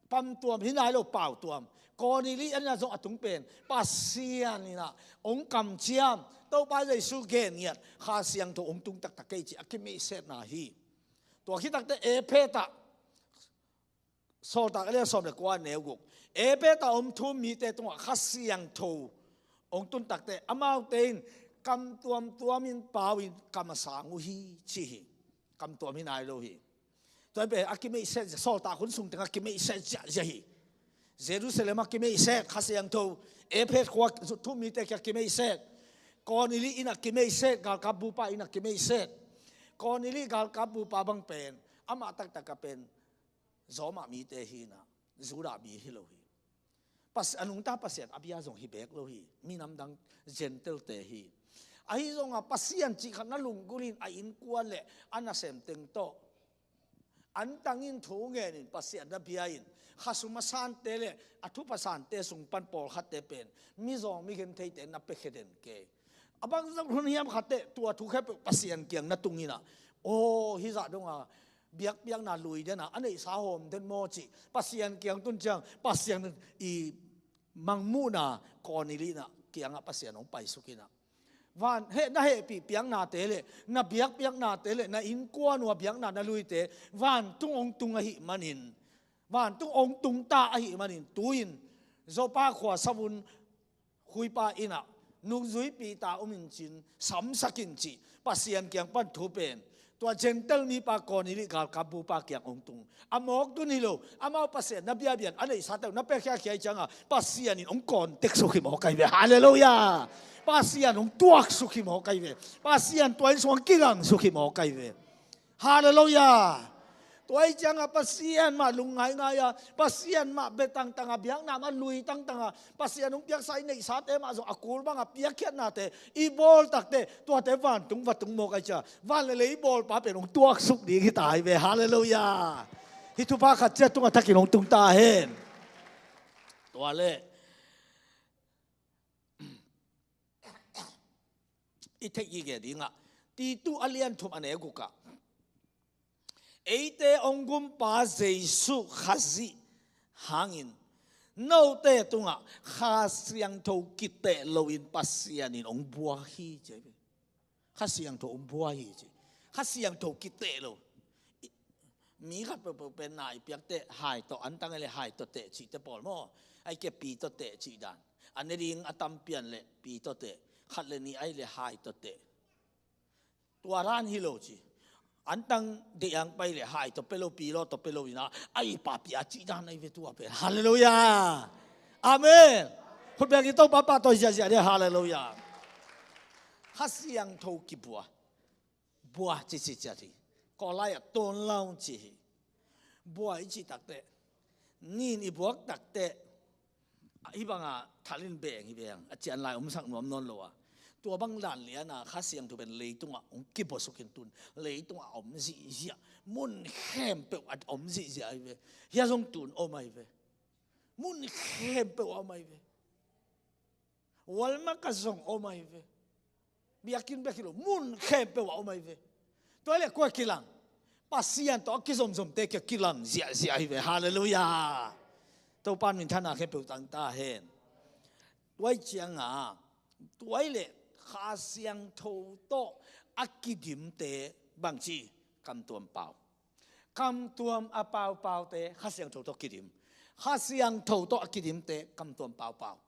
Kamtuam hi nai lo, pau tuam. Kawlnili in ah zong a tung pen Pasian in ah hong kamciam, Topa Jesu gen ngiat, Kha Siangtho hong tung taktak kei ci a kimeihsetna hi. Tua khit takte Efesa Sawltak a lian sawm le kua, neu guk. Efesa om thu-um mite tungah Kha Siangtho hong tun takte amaute in kam tuamtuamin pau-in kam a sang uh hi ci hi. Kam tuam hi nai lo hi. Tua hi pen a kimeihset, sawltak hun sung tengah kimeihset ziahziah hi. Jerusalem ah kimeihset Kha Siangtho, Efesa khua thu-um mite kiang kimeihset, Kawlnili in ah kimeihset, galkap bupa in ah kimeihset. Kawlnili galkap bupa bang pen amah taktak a pen Roma mite hi in ah, Judah mi hi lo hi. Pas-, a nungta Pasian a bia zong hi bek lo hi, minam dang Gentile-te hi. Ahi zongah Pasian cih khat na lunggulhin a innkuan le a nasem teng tawh antangin thu ngenin Pasian na bia-in, khasum a sante le a thupha sante sung pan pawlkhatte pen mizawng migentheite na piakhia den kei. A bangzah hun hiam khatte tua thu khempeuh Pasian kiang na tung in ah, aw, hih zah dongah biakpiakna lui den a, a neihsa hawm den maw cih Pasian kiang tun ciang Pasian i mangmuhna Kawlnili in ah kiangah Pasian hong paisuk in ah, van heh, na hehpih piaknate le na biakpiaknate le na innkuan uh a biakna na luite vantung hong tung ahih manin, vantung hong tung ta ahih manin, tu-in Joppa khua savun khuipa in ah nungzuipi ta om in cin, samsak in cih Pasian kiang pan thu pen tua Gentile mipa Kawlnili galkap bupa kiang hong tung. A mawk tun hi lo, amau Pasian na biabian a neihsate uh na piakhiakhia hi ciangah Pasian in hong contact suk hi mawk ahi ve. Halleluiah. Pasian hong tuaksuk hi mawk ahi ve. Pasian tua inn sungah kilangsuk hi mawk ahi ve. Halleluiah. Tua hi ciangah Pasian mah lungngaingai a, Pasian mah bia tangtang a, biakna mah lui tangtang a, Pasian hong piaksa i neihsate mah zong a kul bangah piakkhiatnate i bawl takte tuate vantung va tung mawk ahi ciah, van le lei bawlpa pen hong tuaksuk ding hi ta hi ve. Halleluiah. Hih thupha khat ciat tungah thakin hong tung ta hen. Tua le i theih i gen dingah Titu a lian thum a neu gukah, eite hong gumpa Jesu Khazih hangin note tungah Kha Siangtho kiteh loin Pasian in hong bua hi ci. Kha Siangtho hong bua hi ci. Kha Siangtho kiteh lo. Mi khat peuhpeuh pen na i piakte hai tawh, antang le hai tawh teh cihte pawl maw? Ai ke pi tawh teh cih dan. A ne ding a tam pian le pi tawh teh, khat le nih ai le hai tawh teh. Tua dan hi lo ci. Antang deih ang pai le hai tawh pia lo, pi lo tawh pia lo in a, ai pa pia cih dan ai ve tua pen. Halleluiah. Amen. Khut beng in Topa pahtawi ziahziah dih. Halleluiah. Kha Siangtho kibua. Bua cici ciat hi. Kawlai ah ton lau ci hi. Bua i cih takte, nin i buak takte, hih banga thalin beng hi beng a, cian lai omsak nuam nawn lo a. Tua bang dan liana Kha Siangtho pen leitungah hong kibuasukin tun, leitungah a om zihziah, mun khempeuh a om zihziah ahi ve. Hia zong tun om ahi ve. Mun khempeuh a om ahi ve. Walmart ah zong om ahi ve. Biakinn bek hi lo, mun khempeuh ah om ahi ve. Tua hi leh kua kilang? Pasian tawh a kizomzomte kiang kilang ziahziah ahi ve. Halleluiah. Topa'n minthanna khempeuh tang ta hen. Tua hi cianga, tua hi leh Kha Siangtho tawh a kidimte bangci? Kamtuam pau. Kamtuam a paupaute Kha Siangtho tawh kidim. Kha Siangtho tawh a kidimte kamtuam paupau.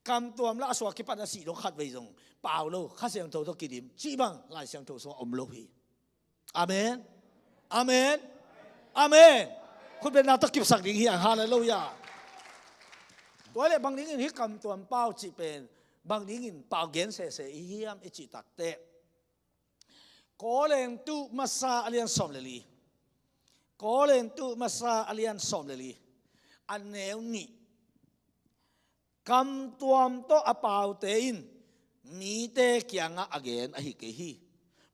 Kamtuam lah a suak kipan a sih dong khatvei zong pau lo, Kha Siangtho tawh kidim cih bang Lai Siangtho sungah om lo hi. Amen. Amen. Amen. Khutbetna tawh kipsak ding hi hang. Halleluiah. Tua leh bang dingin hih kamtuam pau cih pen bang dingin pau gen sese i hiam i cih takte, Korintu masa a lian sawm le li. Korintu masa a lian sawm le li, a neu nih. Kamtuam tawh a paute in mite kiangah a gen ahi kei hi.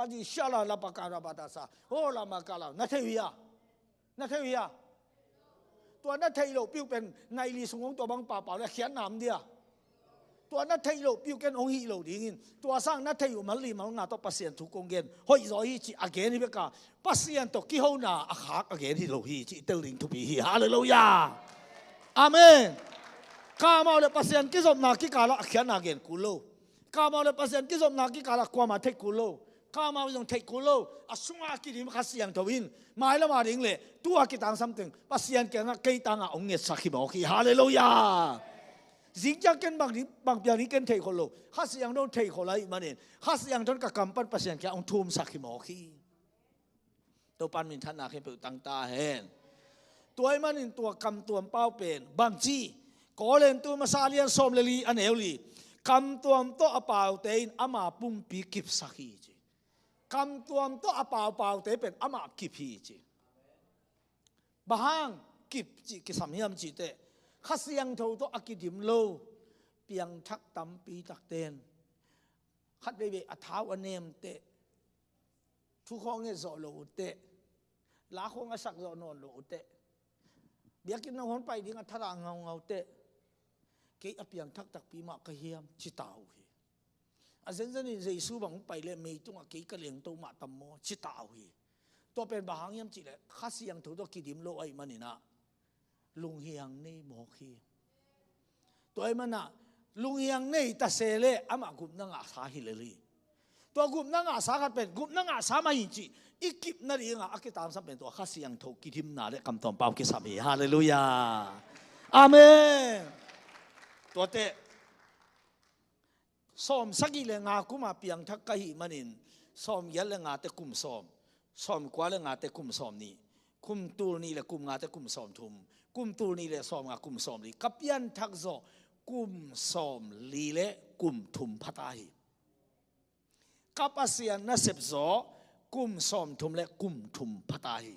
Rabadi shala la paka rabadasa. O lama kala. Na thei uh hia? Na thei uh hia? Tua na theih loh piu pen nai li sung hong tua bang pahpah le khiatna om dia. Tua na theih loh piu ken hong hih lo dingin, tua sang na theih uh mal li mal nga tawh Pasian thu kong gen hoih zaw hi cih a gen hi bek a, Pasian tawh kihona a khak a gen hi lo hi cih tel ding thupi hi. Halleluiah. Amen. Kamau le Pasian kizopna kikalah a khiatna gen kul lo. Kamau le Pasian kizopna kikalah kuamah theih kul lo. Kamau zong theih kul lo. A sungah a kidim Kha Siangtho in mailama ding le tua kitangsam teng Pasian kiangah kei tangah hong ngetsak hi mawk hi. Halleluiah. Zingciang ken bang ding, bang piang ding ken thei khol lo. Kha Siangtho thei khol ahih manin Kha Siangtho in ka kam pan Pasian kiang hong thumsak hi mawk hi. Topan minthanna khempeuh tang ta hen. Tua ahih manin tua kamtuam pau pen bangci, Korintu masa lian sawm le li a neu li, kamtuam tawh a paute in ama pumpi kipsak hi ci. Kamtuam tawh a paupaute pen amah kip hi ci. Bang hang kip cih kisam hiam cih teh, Kha Siangtho tawh a kidim lo piangthak tampi takte in khat veivei a thau a nem teh, thu khawng nget zawh lo uh teh, la khawng a sak zawh nawn lo uh teh, biakinn nangawn pai ding a thadah ngaungau teh, kei a piangthak takpi mah ka hiam ci ta uh hi. A zenzen in Jesu bang hong pai le meitungah kei ka lengto mah tam maw ci ta uh hi. Tua pen bang hang hiam cih leh Kha Siangtho tawh kidim lo ahih manin ah lunghiang nei mawk hi. Tua ahih manin ah lunghiang nei ta se leh amah gupna ngahsa hi lel hi. Tua gupna ngahsa khat pen gupna ngahsa mah hi cih i kip nadingah a kitangsam pen tua Kha Siangtho kidimna le kamtuam pau kisam hi. Halleluiah. Amen. Tuate sawm sagih le nga kuma piangthak ka hih manin, sawm giat le ngate kum sawm, sawm kua le ngate kum sawm nih, kum tul nih le kum ngate kum sawm thum, kum tul nih le sawm nga kum sawm li, ka pianthak zawh kum sawm li le kum thum phata hi. Ka Pasian nasep zawh kum sawm thum le kum thum phata hi.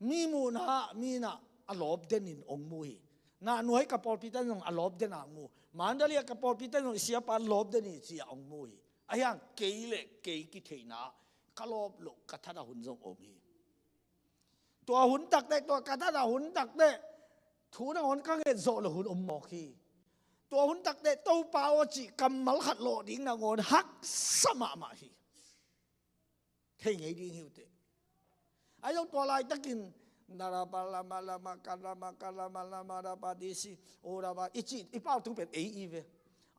Mi muhna ah mi in ah a lawp denin hong mu hi. Nahnuai ka pawlpi ten zong a lawp den a hong mu. Mandalay ah ka pawlpi ten zong i siapa lawp den hi ci-a hong mu hi. Ahi hang kei le kei kitheihna ah ka lawp loh ka thadah hun zong om hi. Tua hun takte, tua ka thadah hun takte thu nangawn ka nget zawh loh hun om mawk hi. Tua hun takte Topa aw cih kammal khat lawh ding nangawn haksa mahmah hi. Thei ngei ding hi uh teh. Ahi zong tua laitakin narapa lama lama kalama kalama lama rapa disi o rapa i cih i pau thu pen ei i ve.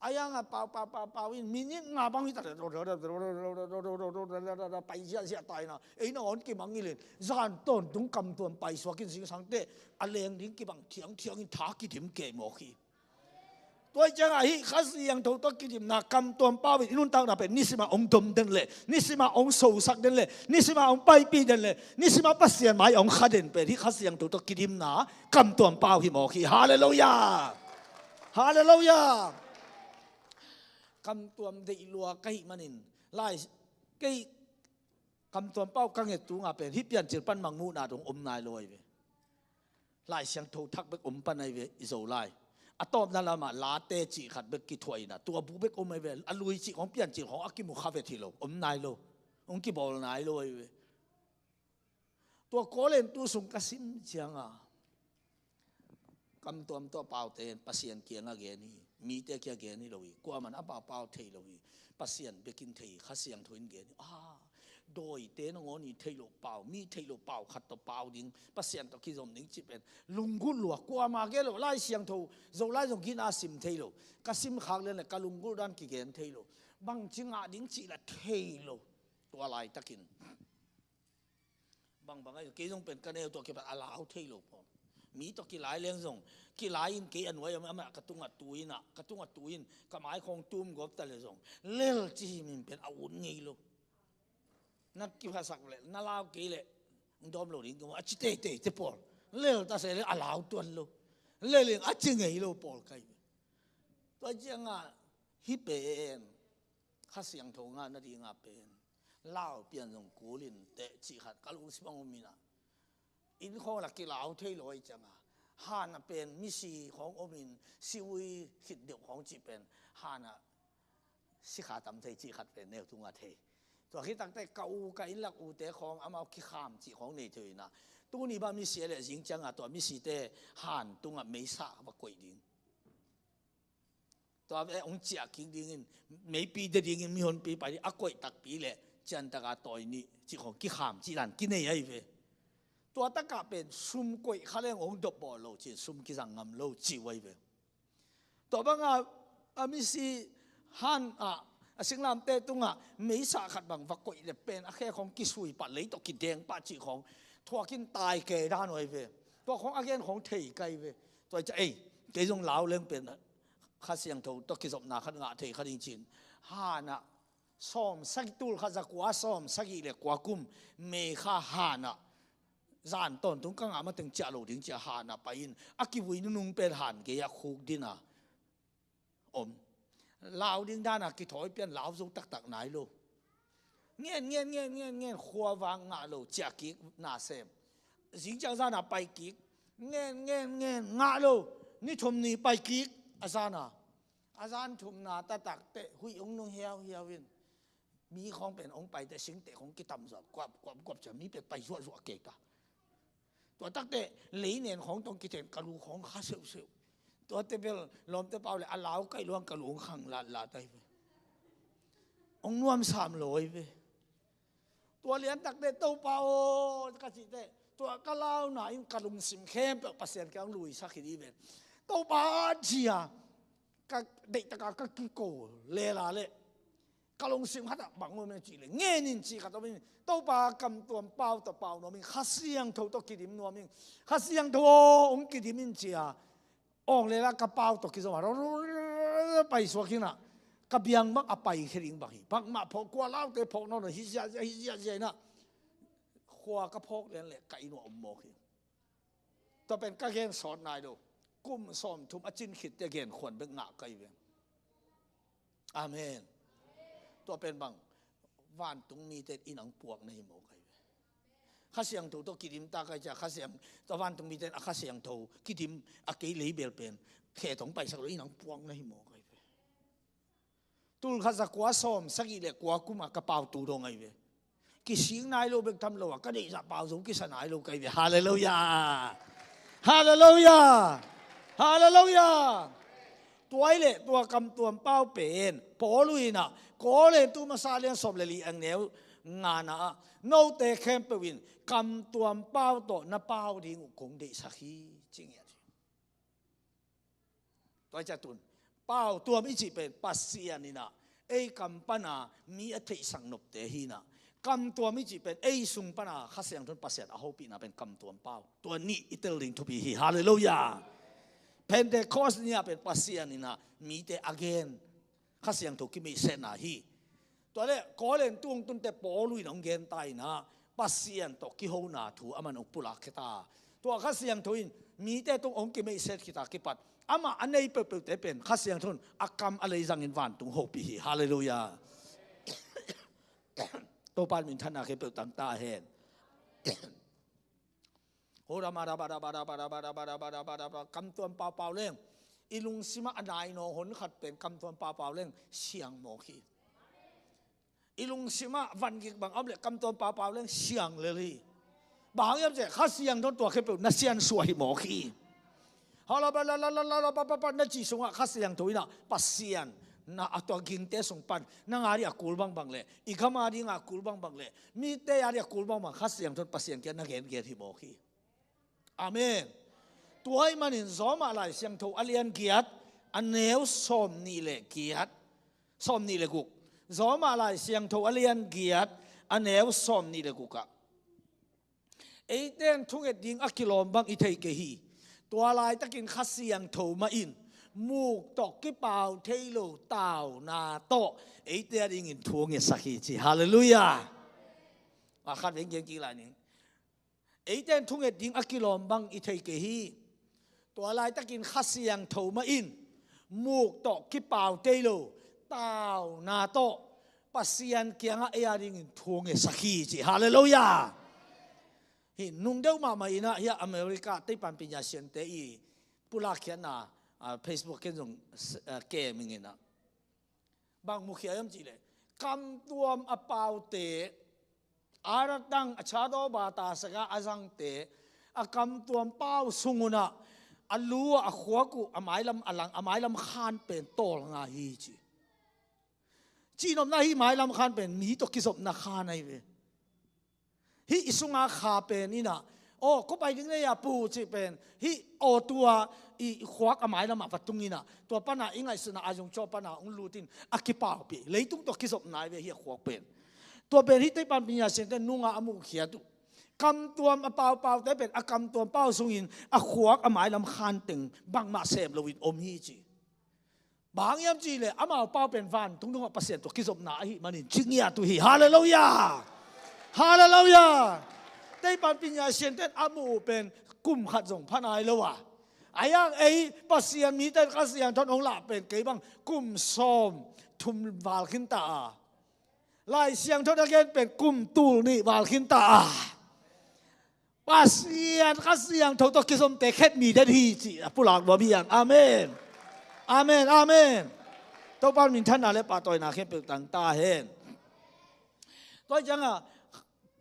A yang a pau pau pau pau in minit nga bang hi ta, pai ziahziah ta in a, ei nangawn kimangngilh in, zan tawntung kamtuam paisuak in zingsangteh a leng ding kibang thiangthiang in tha kidim kei mawk hi. Tua hi ciangah hih Kha Siangtho tawh kidimna kamtuam pau in i nuntakna pen nisim a hong dom den leh, nisim a hong sosak den leh, nisim a hong paipih den leh, nisim a Pasian mai a hong kha den pen hih Kha Siangtho tawh kidimna kamtuam pau hi mawk hi. Halleluiah. Halleluiah. Kamtuam deih lua ka hih manin lai, kei kamtuam pau ka nget tungah pen hih Piancil pan mangmuhna dong om nai lo ahi ve. Lai Siangtho thak bek om pan ahi ve i Zolai. A tawpna lamah Late cih khat bek kithuah in a, tua bu bek om ahi ve. A lui cih khawng Piancil khawng a kimu kha vet hi lo, om nai lo, hong kibawl nai lo ahi ve. Tua Korin tu sung ka sim ciangah kamtuam tawh paute in Pasian kiangah gen hi, mite kiangah gen hi lo hi, kuaman a paupau thei lo hi, Pasian bekin thei hi, Kha Siangtho in gen hi. A, dawite nangawn in theih loh pau, mi theih loh pau khat tawh pau ding, Pasian tawh kizom ding cih pen lunggulh lua, kuama gen lo, Lai Siangtho Zolai zong gina sim thei lo, ka sim khak lian le ka lunggulh dan kigen thei lo, bangci ngah ding cih la thei lo, tua laitakin. Bangbang ahi, kei zong pen ka neu tawh kipat a lau thei lo pawl. Mi tawh kilai leng zong, kilai in kei a nuai amah ka tungah tu in a, ka tungah tu in, ka mai khawng tum gawp ta le zong, lel ci hi min pen a ut ngei lo. Na kiphasak le, na lau kei le, dawm lo ding ka mu, a ci teitei te pawl. Lel ta se le a lau tuan lo. Lel in a ci ngei lo pawl kai. Tua ciangah hih pen Kha Siangtho ngah nadingah pen lau pian zong kul in teh cih khat ka lungsim ah om in a. Inn khawng la kilau thei lo ahi ciangah, han a pen misi khawng om in, siui khit deuh khawng cih pen han a sikha tam thei cih khat pen neu tungah thei. Tua khit takteh ka u ka inn lak ute khawng amau kikham cih khawng nei thei in a. Tuni bah misi a le zing ciangah tua misite han tungah meisa va koih ding. Tua ve hong ciah kik dingin, meipi de dingin, mihonpi pai ding, a koih takpi le ciantaka tawi nih cih khawng kikham cih dan kinei ahi ve. Tua takah pen sum koih kha leng hong dop bawl lo cin, sum kizang ngam lo cih uh ahi ve. Tua banga a misi han ah, a singlamteh tungah meisa khat bang va koih le pen a khe khawng kisui pah, lei tawh kideng pah cih khawng thuakin tai kei dan uh ahi ve. Tua khawng a gen khawng thei kai ve. Tua hi ciah ei, kei zong lau leng pen Kha Siangtho tawh kizopna khat ngah thei kha ding cin. Han ah sawm sagih, tul khat za kua sawm sagih le kua kum May kha han ah zan tawntung ka ngah mateng ciah lo ding cia han ah pai in a kivui nunung pen han gei ah khuk din a om. Lau ding dan a kithawi pian lau zo taktak nai lo. Ngen, ngen, ngen, ngen, ngen, khua vang ngah lo, ciah kik na sem. Zing ciang zan a pai kik. Ngen, ngen, ngen, ngah lo. Ni thum ni pai kik. A zan a. A zan thumna taktak teh huih hong nung hiauhiau in. Mi khawng pen hong pai teh singteh khawng kitam zuah, kuap, kuap, kuap ciang mi pen pai zuahzuah kei ta. Tua takteh leinen khawng tawh kithen ka lu khawng kha seuhseuh. Tuate bel lawmte pau le a lau kaih luang ka lu hong khang latlat ahi ve. Hong nuamsam lo ahi ve. Tua lian takteh Topa aw ka cihteh tua ka launa in ka lungsim khempeuh Pasian kiang luisak hi dih ve. Topa cia ka deihtaka ka kiko lela le ka lungsim khatah bang om e cih le ngen in cih khat om in, Topa kamtuam pau tawh pau nuam in, Kha Siangtho tawh kidim nuam in, Kha Siangtho aw hong kidim in cia awng lela ka pau tawh kizom a paisuak in a, ka biang bang a paikhia ding bang hi. Bangmah phawk, kua laute phawk nawn lo hi ziahziah, hi ziahziah in a, khua ka phawk lian le ka inn uah om mawk hi. Tua pen ka gen sawt nai lo. Kum sawmthum a cin khitte gen khuan bek ngah ka hi ve. Amen. Tua pen bang vantung mite in ang puak na hi maw ka hi ve. Kha Siangtho tawh kidim ta ka hi cia, Kha Siang, tua vantung mite in a Kha Siangtho kidim a kei leibel pen khe tawh hong paisak lo in ang puak na hi maw ka hi ve. Tul khat za kua sawm sagih le kua kum a ka pau tu dong ahi ve. Kisik nai lo bek tham lo a, ka deihzah pau zo kisa nai lo ka hi ve. Halleluiah. Halleluiah. Halleluiah. Tua hi leh tua kamtuam pau pen Paul in a, Korin tu masa lian sawm le li ang neu ngana ah, note khempeuh in kamtuam pau tawh na pau ding uh kong deihsak hi, ci ngiat hi. Tua hi cia tun Pau tuam i cih pen Pasian in ah ei kam pana mi a theihsak nopte hi in ah, kam tuam i cih pen ei sung pana Kha Siangtho in Pasian a hopihna pen kam tuam pau. Tua nih i tel ding thupi hi. Halleluiah. Pentecost ni-ah pen Pasian in ah mite a gen, Kha Siangtho kimeihsetna hi. Tua le Korin tung tunte Paul in hong gen ta in ah, Pasian tawh kihona thu aman hong pulak khia ta. Tua Kha Siangtho in mite tung hong kimeihset khit a kipat, amah a nei peuhpeuhte pen Kha Siangtho in a kam a lei zangin vantung hopih hi. Halleluiah. Topa in minthanna khempeuh tang ta hen. Ho rama rama rama rama rama rama rama rama rama, kam tuam paupau leng, i lungsimah a nainawng hon khat pen kam tuam paupau leng siang mawk hi. I lungsimah vangik bang a om leh kam tuam paupau leng siang lel hi. Bang hang hiam cih leh Kha Siangtho in tua khempeuh na siansuah hi mawk hi. Hala ba la la la la la ba ba ba, na cih sungah Kha Siangtho in ah Pasian na a tua gingte sung pan nang a ding a kul bangbang leh, i gam a ding a kul bangbang leh, mite a ding a kul bangbang Kha Siangtho in Pasian kiang na gengen hi mawk hi. Amen. Tua ahih manin Rom ah Lai Siangtho a lian giat, a neu sawm nih le giat, sawm nih le guk. Rom ah Lai Siangtho a lian giat, a neu sawm nih le guk ah, eite in thunget ding a kilawm bang i thei kei hi. Tua laitakin Kha Siangtho mah in muk tawh kipau thei lo tauna tawh eite a dingin thu a ngetsak hi ci. Halleluiah. A khat veng gen kik lai ning. Eite in thunget ding a kilawm bang i thei kei hi. Tua laitakin Kha Siangtho mah in muk tawh kipau thei lo tauna tawh Pasian kiangah ei a dingin thu a ngetsak hi ci. Halleluiah. Hi nung deuh mahmah in ah hiah America teipan pinya siante i pulak khiatna, ah, Facebook ken zong, ah, kem ing in ah. Bang mukhia hiam cih leh, kam tuam a paute, a ratang a chadaw bata saka a zangte, a kam tuam pau sung un ah a lu ah a khuak uh a mailam a lang, a mailam khan pen tawlnga hi ci. Cihnopna hih mailam khan pen mi tawh kizopna khan ahi ve. Hih i sunga kha pen in ah, aw, kua pai ding nei a pu cih pen hih aw tua i khuak a mailamah va tung in ah, tua pana i ngaihsutna a zong caw pana hong lut in a kipaupih. Leitung tawh kizopna ahi ve hih a khuak pen. Tua pen hih teipan pinya siante nunga a muhkhiat uh. Kam tuam a paupaute pen a kam tuam pau sungin a khuak a mailam khan teng bangmah sem loin om hi ci. Bang hang hiam cih leh amau pau pen vantung dongah Pasian tawh kizopna ahih manin ci ngiat uh hi. Halleluiah. Halleluiah. Teipan pinya siante in a muh uh pen kum khat zong pha nai lo a, a hiang ei Pasian mite in Kha Siangtho in hong lah pen kei bang kum sawm thum val khin ta a, Lai Siangtho in a gen pen kum tul nih val khin ta a, Pasian Kha Siangtho tawh kizomte khet mi den hi ci a pulak nuam hi hang. Amen. Amen, amen. Topa in minthanna le pahtawina khempeuh tang ta hen. Tua hi ciangah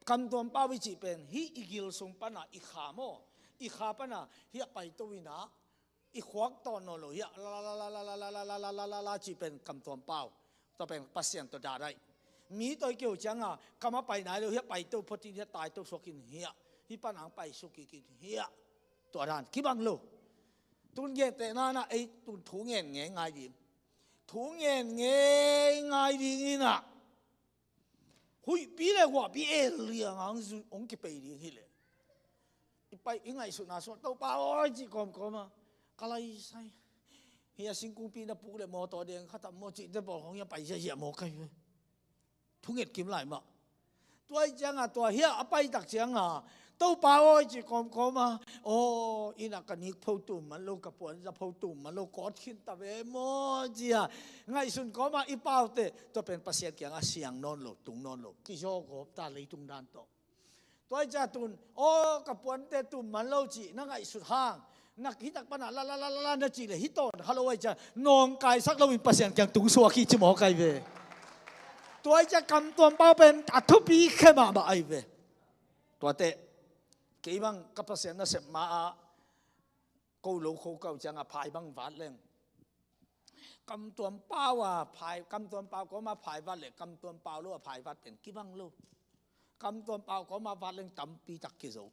kam tuam pau i cih pen hih i gil sung pana i kha maw, i kha pana hih a paito in ah, i khuak tawn nawn lo hih a la la la la cih pen kam tuam pau. Tua pen Pasian tawh dadaih. Mi tawh i keu cianga kam a pai nai lo hih a paito phot in hih a taito suak in hih a, hih pan ang pai suk kik in hih a. Tua dan kibang lo. Tun gentehna in ah ei tun thu ngen ngei ngai ding. Thu ngen ngei ngai ding in ah huihpi le huahpi el liang a hong zu-, hong kipei ding hileh, i pai i ngaihsutna sungah Topa awi cih kawmkawm a, ka laisai hi a, singkungpi na puk le mawtaw deng khat a maw cihte pawl hong hi a pai ziahziah maw kai ve. Thunget kim lai mah. Tua hi cianga tua hi a, a paitak cianga Topa awi cih kawmkawm a, aw, inn ah ka nik pho tum man lo, ka puanza pho tum man lo, kawt khin ta ve maw ci a ngaihsun kawma i paute, tua pen Pasian kiangah siang nawn lo, tung nawn lo, kizaw gawp ta leitung dan tawh. Tua hi cia tun, aw, ka puante tum man lo cih na ngaihsut hang, na hitak pana la la la la la na cih le hi tawn kha lo ahi cia, nawngkaisak loin Pasian kiang tungsuak hi ci mawk ahi ve. Tua hi cia kamtuam pau pen a thupi khe mahmah ahi ve. Tuate, kei bang ka Pasian nasep ma-ah ko lo ko kau cianga phai bang vat leng, kamtuam pau a phai, kamtuam pau kawma phai vat le kamtuam pau lo a phai vat pen kibang lo. Kamtuam pau kawma vat leng tampi tak kizo.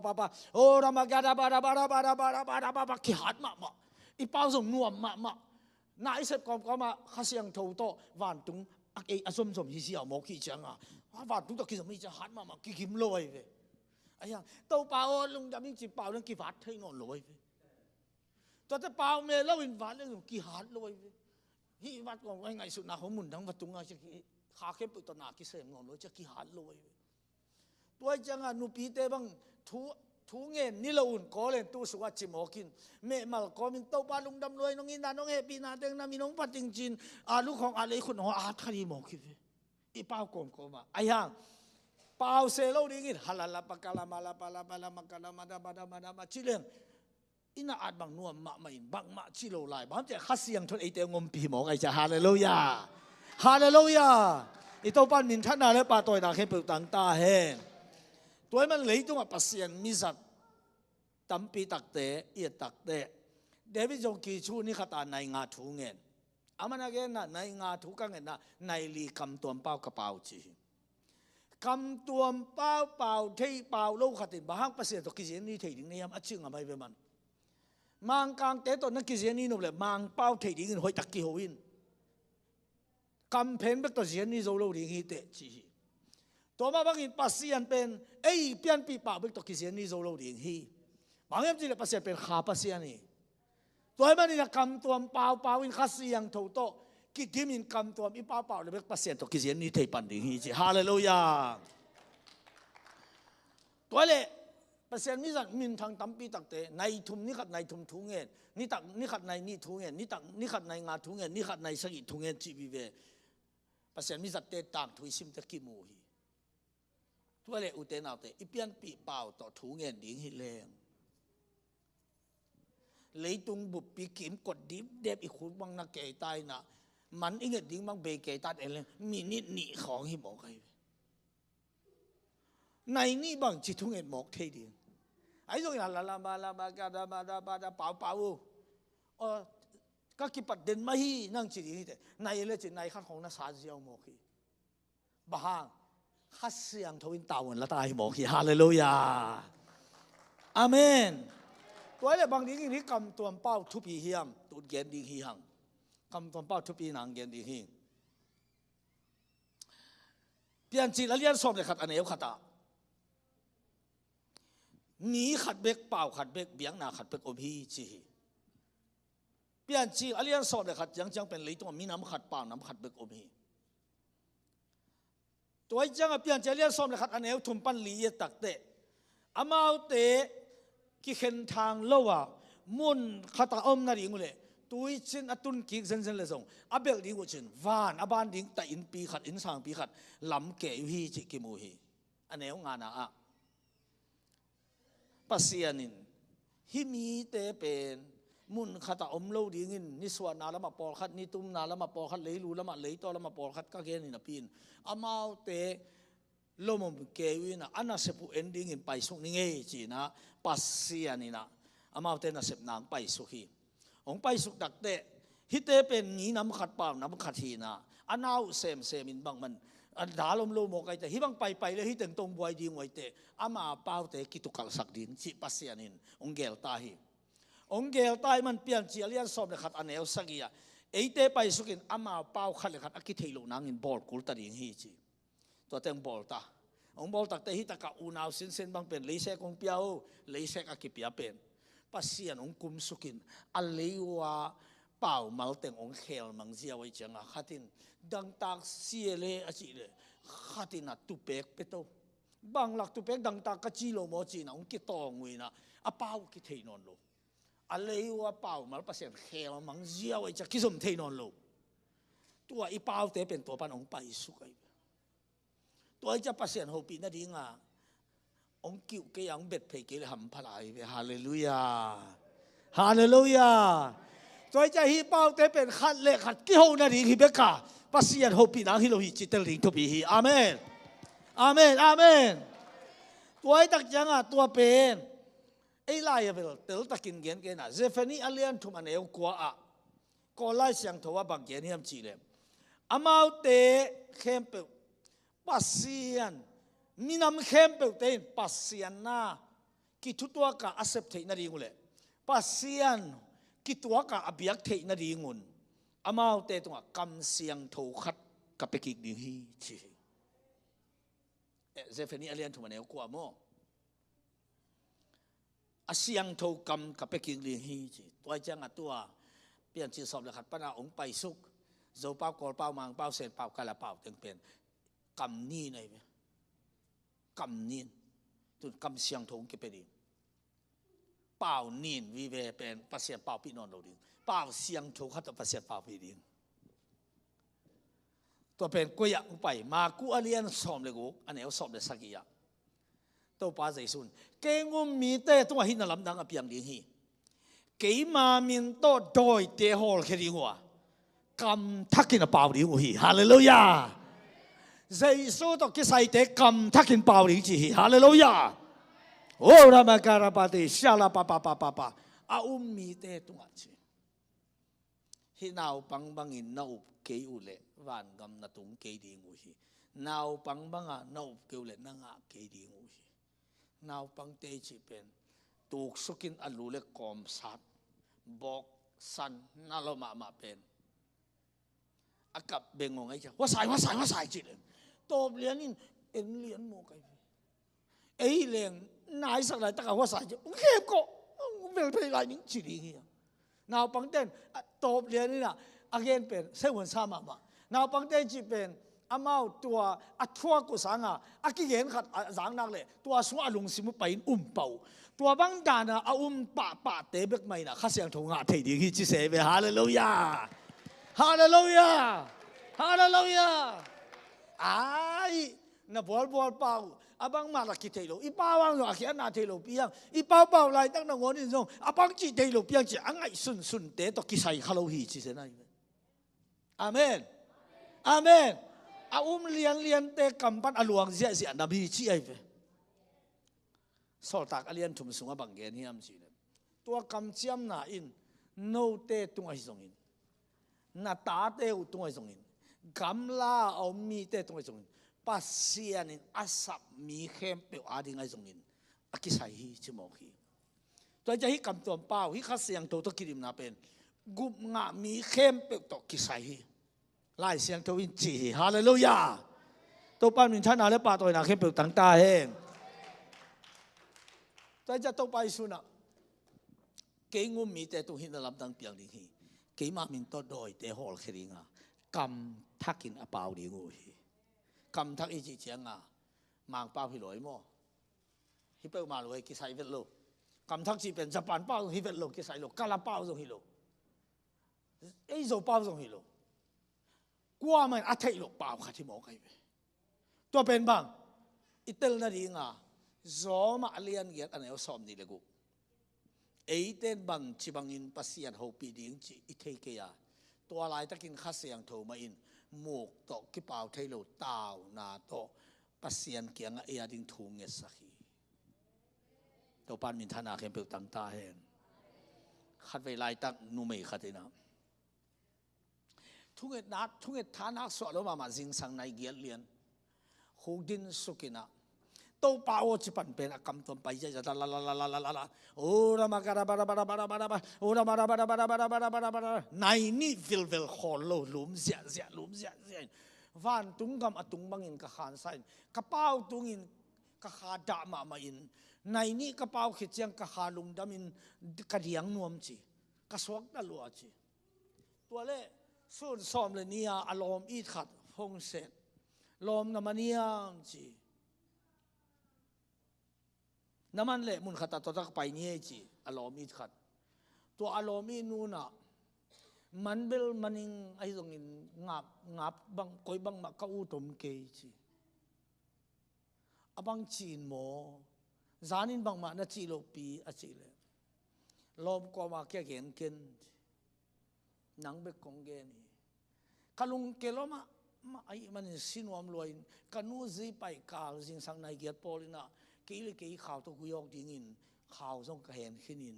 pa, pa, pa. Oh, rama, gada, bada, bada, bada, bada, bada, bada, kihat mahmah. I pau zong nuam mahmah. Na i sep kawmkawm ah Kha Siangtho tawh vantung a kei a zomzom hi ziau mawk hi cianga. A vantung tawh kizom hi ciang hat mahmah, kigim lo ahi ve. Ahi hang, Topa aw lungdam ing ci pau dang kivat thei nawn lo ahi ve. Tuate pau me lo in vat leng kihat lo ahi ve. Hih vat kong ai ngaihsutna hong mun dang va tung a ci, kha khempeuh tawh na kisem nawn lo ci kihat lo ahi ve. Tua cianga nupite bang thu, thu ngen ni lo un, kawl en tu sungah ci mawk in, mehmal kawmin Topa lungdam luai, nong itna nong hehpihna teng na min hong phat ing cin, a lukhawng a leikhut hong a kha dih mawk hi ve. I pau kawmkawm ah ahi hang, pau se lo dingin halala pakalama la pala pala makalama da bada mada ma ci leng, i na at bang nuam mahmah in bangmah ci lo lai. Bang hang ciah Kha Siangtho in eite hong ompih mawk ahi ciah. Halleluiah. Halleluiah. I Topa in minthanna le pahtawina khempeuh tang ta hen. Tua ahih man leitungah Pasian mizat tampi takte i et takte, David zong kicu ni khat a nai nga thu ngen. Aman a genna nai nga thu ka ngetna nai li kamtuam pau ka pau ci hi. Kamtuam pau, pau thei pau lo khat in bang hang Pasian tawh kizian ni thei ding na hiam a ci ngam ahi ve man. Mangkangte tawh na kizian ni nop le Mangpau thei dingin hoihtak kiho in. Kamphen bek tawh zian ni zo lo ding hi teh ci hi. Tua mah bangin Pasian pen ei pianpih pau bek tawh kizian ni zo lo ding hi. Bang hiam cih leh Pasian pen kha Pasian hi. Tua ahih manin a kamtuam paupau in Kha Siangtho tawh kidimin kamtuam i paupau le bek Pasian tawh kizian ni thei pan ding hi ci. Halleluiah. Tua leh Pasian mizat minthang tampi takte, nai thum ni khat nai thum thu ngen, ni tak ni khat nai nih thu ngen, ni tak ni khat nai nga thu ngen, ni khat nai sagih thu ngen cih vive. Pasian mizatte tangthu i simte kimu hi. Tua leh ute naute, i pianpih pau tawh thu ngen ding hi leng, leitung buppi kimkot dipdep i khut bang na kei ta inah, man i nget ding bang bei kei ta en leng, minit nih khawng hi mawk ahi ve. Nai nih bang ci thu ngen mawk thei ding. Ahi zongin a la la ma la ma ga da ma da ba da pau pau uh. Aw, ka kipat den mah hi nang ci ding hi teh. Nai le ci nai khat khawng na sa ziau mawk hi. Bang hang, Kha Siangtho in tavuan la ta hi mawk hi. Halleluiah. Amen. Tua leh bang dingin hih kamtuam pau thupi hiam, tut gen ding hi hang. Kamtuam pau thupi nang gen ding hi. Piancil a lian sawm le khat a neu khat ah, mi khat bek, pau khat bek, biakna khat bek om hi ci hi. Piancil a lian sawm le khat ciangciang pen leitungah minam khat, paunam khat bek om hi. Tua ih ciangah Piancil a lian sawm le khat a neu thum pan li i et takteh, amaute kikhenthang lo a mun khatah a om nading uhleh, tuicin a tunkik zenzen le zong a belh ding uhcin van a ban ding tah innpi khat, innsangpi khat lam kei uh hi cih kimu hi. A neu ngana ah Pasian in hih mite pen mun khatah om lo dingin, nisuahna lamah pawlkhat, nitumna lamah pawlkhat, leilu lamah, leitaw lamah pawlkhat ka genin a pi-in, amaute lomom kei uh inah a nasep uh en dingin paisuk ni ngei ci-inah Pasian inah amaute nasepna hong paisuk hi. Hong paisuk takteh, hihte pen mi nam khat, pau nam khat hi-inah, a na uh semsem in bangman a dal om lo mawk ahi teh, hih bang paipai le hih teng tong buai ding uh ahi teh, ama paute kitukalhsak ding cih Pasian in hong gel ta hi. Hong gel ta ahih man Piancil a lian sawm le khat a neu sagih ah, eite paisukin ama pau khat le khat a kitheih loh nangin bawl kul ta ding hi ci. Tuate hong bawl ta. Hong bawl takteh hih takah unau sinsen bang pen leisek hong pia uh, leisek a kipia pen Pasian hong kumsukin a lei uh a paumal teng hong khelmang ziau ahi ciangah, khatin dangtak si e le a cih leh, khatin a tupek pia to. Bang lak tupek dangtak ka ci lo maw ci-inah hong kitawng uh inah a pau uh kitheih nawn lo. A lei uh a paumal Pasian khelmang ziau ahi ciah kizom thei nawn lo. Tua i paute pen tua pan hong paisuk ahi. Tua hi ciah Pasian hopih nadinga hong kiuh kei a, hong bet phei kei le hampha lai hi ve. Halleluiah. Halleluiah. Tua hi ciah hih paute pen khat le khat kiho nading hi beka, Pasian hopih nang hi lo hi ci tel ding thupi hi. Amen. Amen. Amen. Tua hi tak ciangah tua pen ei lai a vel teltakin gen kei na, Zephaniah a lian thum a neu kua ah, Kawl Lai Siangtho ah bang gen hiam cih leh, amaute khempeuh, Pasian, minam khempeuhte in Pasian na kithutuak a a sep theih nading uh leh Pasian kituak a a biak theih nadingun amaute tungah kam siangtho khat ka pia kik ding hi, ci hi. Eh, Zephaniah a lian thum a neu kua maw? A siangtho kam ka pia kik ding hi, ci. Tua ciangah tua Piancil sawm le khat pana hong paisuk Zopau, Kawlpau, Mangpau, Senpau, Kalapau teng pen kam nin ahi ve. Kam nin. Tun kam siangtho hong kipia ding. Pau nin vive pen Pasian paupih nawn lo ding. Pau siangtho khat tawh Pasian paupih ding. Tua pen koi ah hong pai? Marku a lian sawm le guk a neu sawm le sagih ah Topa Jesuh in, "Kei hong um mite tungah hih na lamdang a piang ding hi. Keima min tawh dawite hawlkhia ding uh a, kam thakin a pau ding uh hi." Halleluiah. Jesuh tawh kisaite kam thakin pau ding ci hi. Halleluiah. O ramakarapate shala pa pa pa pa pa. A um mite tungah ci. Hih naupang bangin na up kei uh leh vangam na tung kei ding uh hi. Naupang banga na up kei uh leh na ngah kei ding uh hi. Naupangte i cih pen tuksukin a lu le kawmsat, bawksan, na lo mahmah pen a kap bengong ahi cia, "Huasai, huasai, huasai," cih leng tawp lianin en lian mawk ahi. Ei leng naisak laitaka huasai ci, "Hong khep kawh, hong vel phei lai ning," ci ding hi. Naupangten a tawp lianin a, a gen pen seihuan sa mahmah. Naupangte i cih pen amau tua a thuak uh sanga a kigen khat a zak nak leh tua sungah a lungsim uh pai-in um pah uh. Tua bang dana a um pahpahte bek mah in a Kha Siangtho ngah thei ding hi ci se ve. Halleluiah. Halleluiah. Halleluiah. Ai, na bualbual pau a bangmah la kithei lo. I pau ang zong a khiatna thei lo piang. I paupau laitak nangawn in zong a bangcih thei lo piang ci a ngaihsunsunte tawh kisai kha lo hi ci se nai. Amen. Amen. A um lianliante kam pan a luang ziahziah na bi ci ahi ve. Sawltak a lian thum sungah bang gen hiam cih leh, tua kamciamna in note tung ahi zongin, na tate uh tung ahi zongin, gamla a om mite tung ahi zongin, Pasian in a sap mi khempeuh ading ahi zongin a kisai hi ci mawk hi. Tua hi ciah hih kamtuam pau, hih Kha Siangtho tawh kidimna pen gupngah mi khempeuh tawh kisai hi. Lai Siangtho in ci hi. Halleluiah. Topa in minthanna le pahtawina khempeuh tang ta hen. Tua hi ciah Topa Jesuh in ah, "Kei hong um mite tung hih na lamdang piang ding hi. Keima min tawh dawite hawlkhia ding a, kam thakin a pau ding uh hi." Kam thak i cih cianga Mangpau hi lo ei maw? Hi peuhmah lo ei, kisai vet lo. Kam thak cih pen Japan pau zong hi vet lo, kisai lo. Kala pau zong hi lo. Ei Zo pau zong hi lo. Kuamah in a theih loh pau khat hi mawk ahi ve. Tua pen bang i tel nadinga Rom a lian giat a neu sawm nih le guk. Eite in bangci bangin Pasian hopih ding cih i thei kei a, tua laitakin Kha Siangtho mah in muk tawh kipau thei lo tauna tawh Pasian kiangah ei ading thu ngetsak hi. Topa in minthanna khempeuh tang ta hen. Khatvei laitak numei khat in ah, thungetna, thunget thanak suah lo mahmah, zingsang nai giat lian, khukdin suk in ah, "Topa aw," ci pan pen a kamtuam pai ziahziah ta, la la la la la la la. O rama ka raba raba raba raba raba. O rama raba raba raba raba raba raba. Nai nih vilvel khawl lo, lum ziahziah, lum ziahziah in, vantung gam a tung bangin ka khansa in, ka pau tungin ka kha dah mahmah in, nai nih ka pau khit ciang ka kha lungdam in ka diang nuam ci, ka suakta lua ci. Tua leh sun sawm le nih a a lawm it khat hong set. "Lawm na man hiam?" ci. "Na man leh mun khat ah tua tak pai ni ei," ci a lawm it khat. Tua a lawm it nu in ah, "Man bel man ing, ahi zongin ngap, ngap bang, koi bangmah ka ut om kei," ci. "A bang ci in maw? Zanin bangmah na cih lohpi," a cih leh, "Lawm kuamah kia gen ken, nang bek kong gen hi. Ka lungke lua mahmah ahih manin si nuam lua in, ka nu zi paih kal zingsang nai giat pawl in ah, kei le kei khau tawh gui awk dingin khau zong ka hen khinin,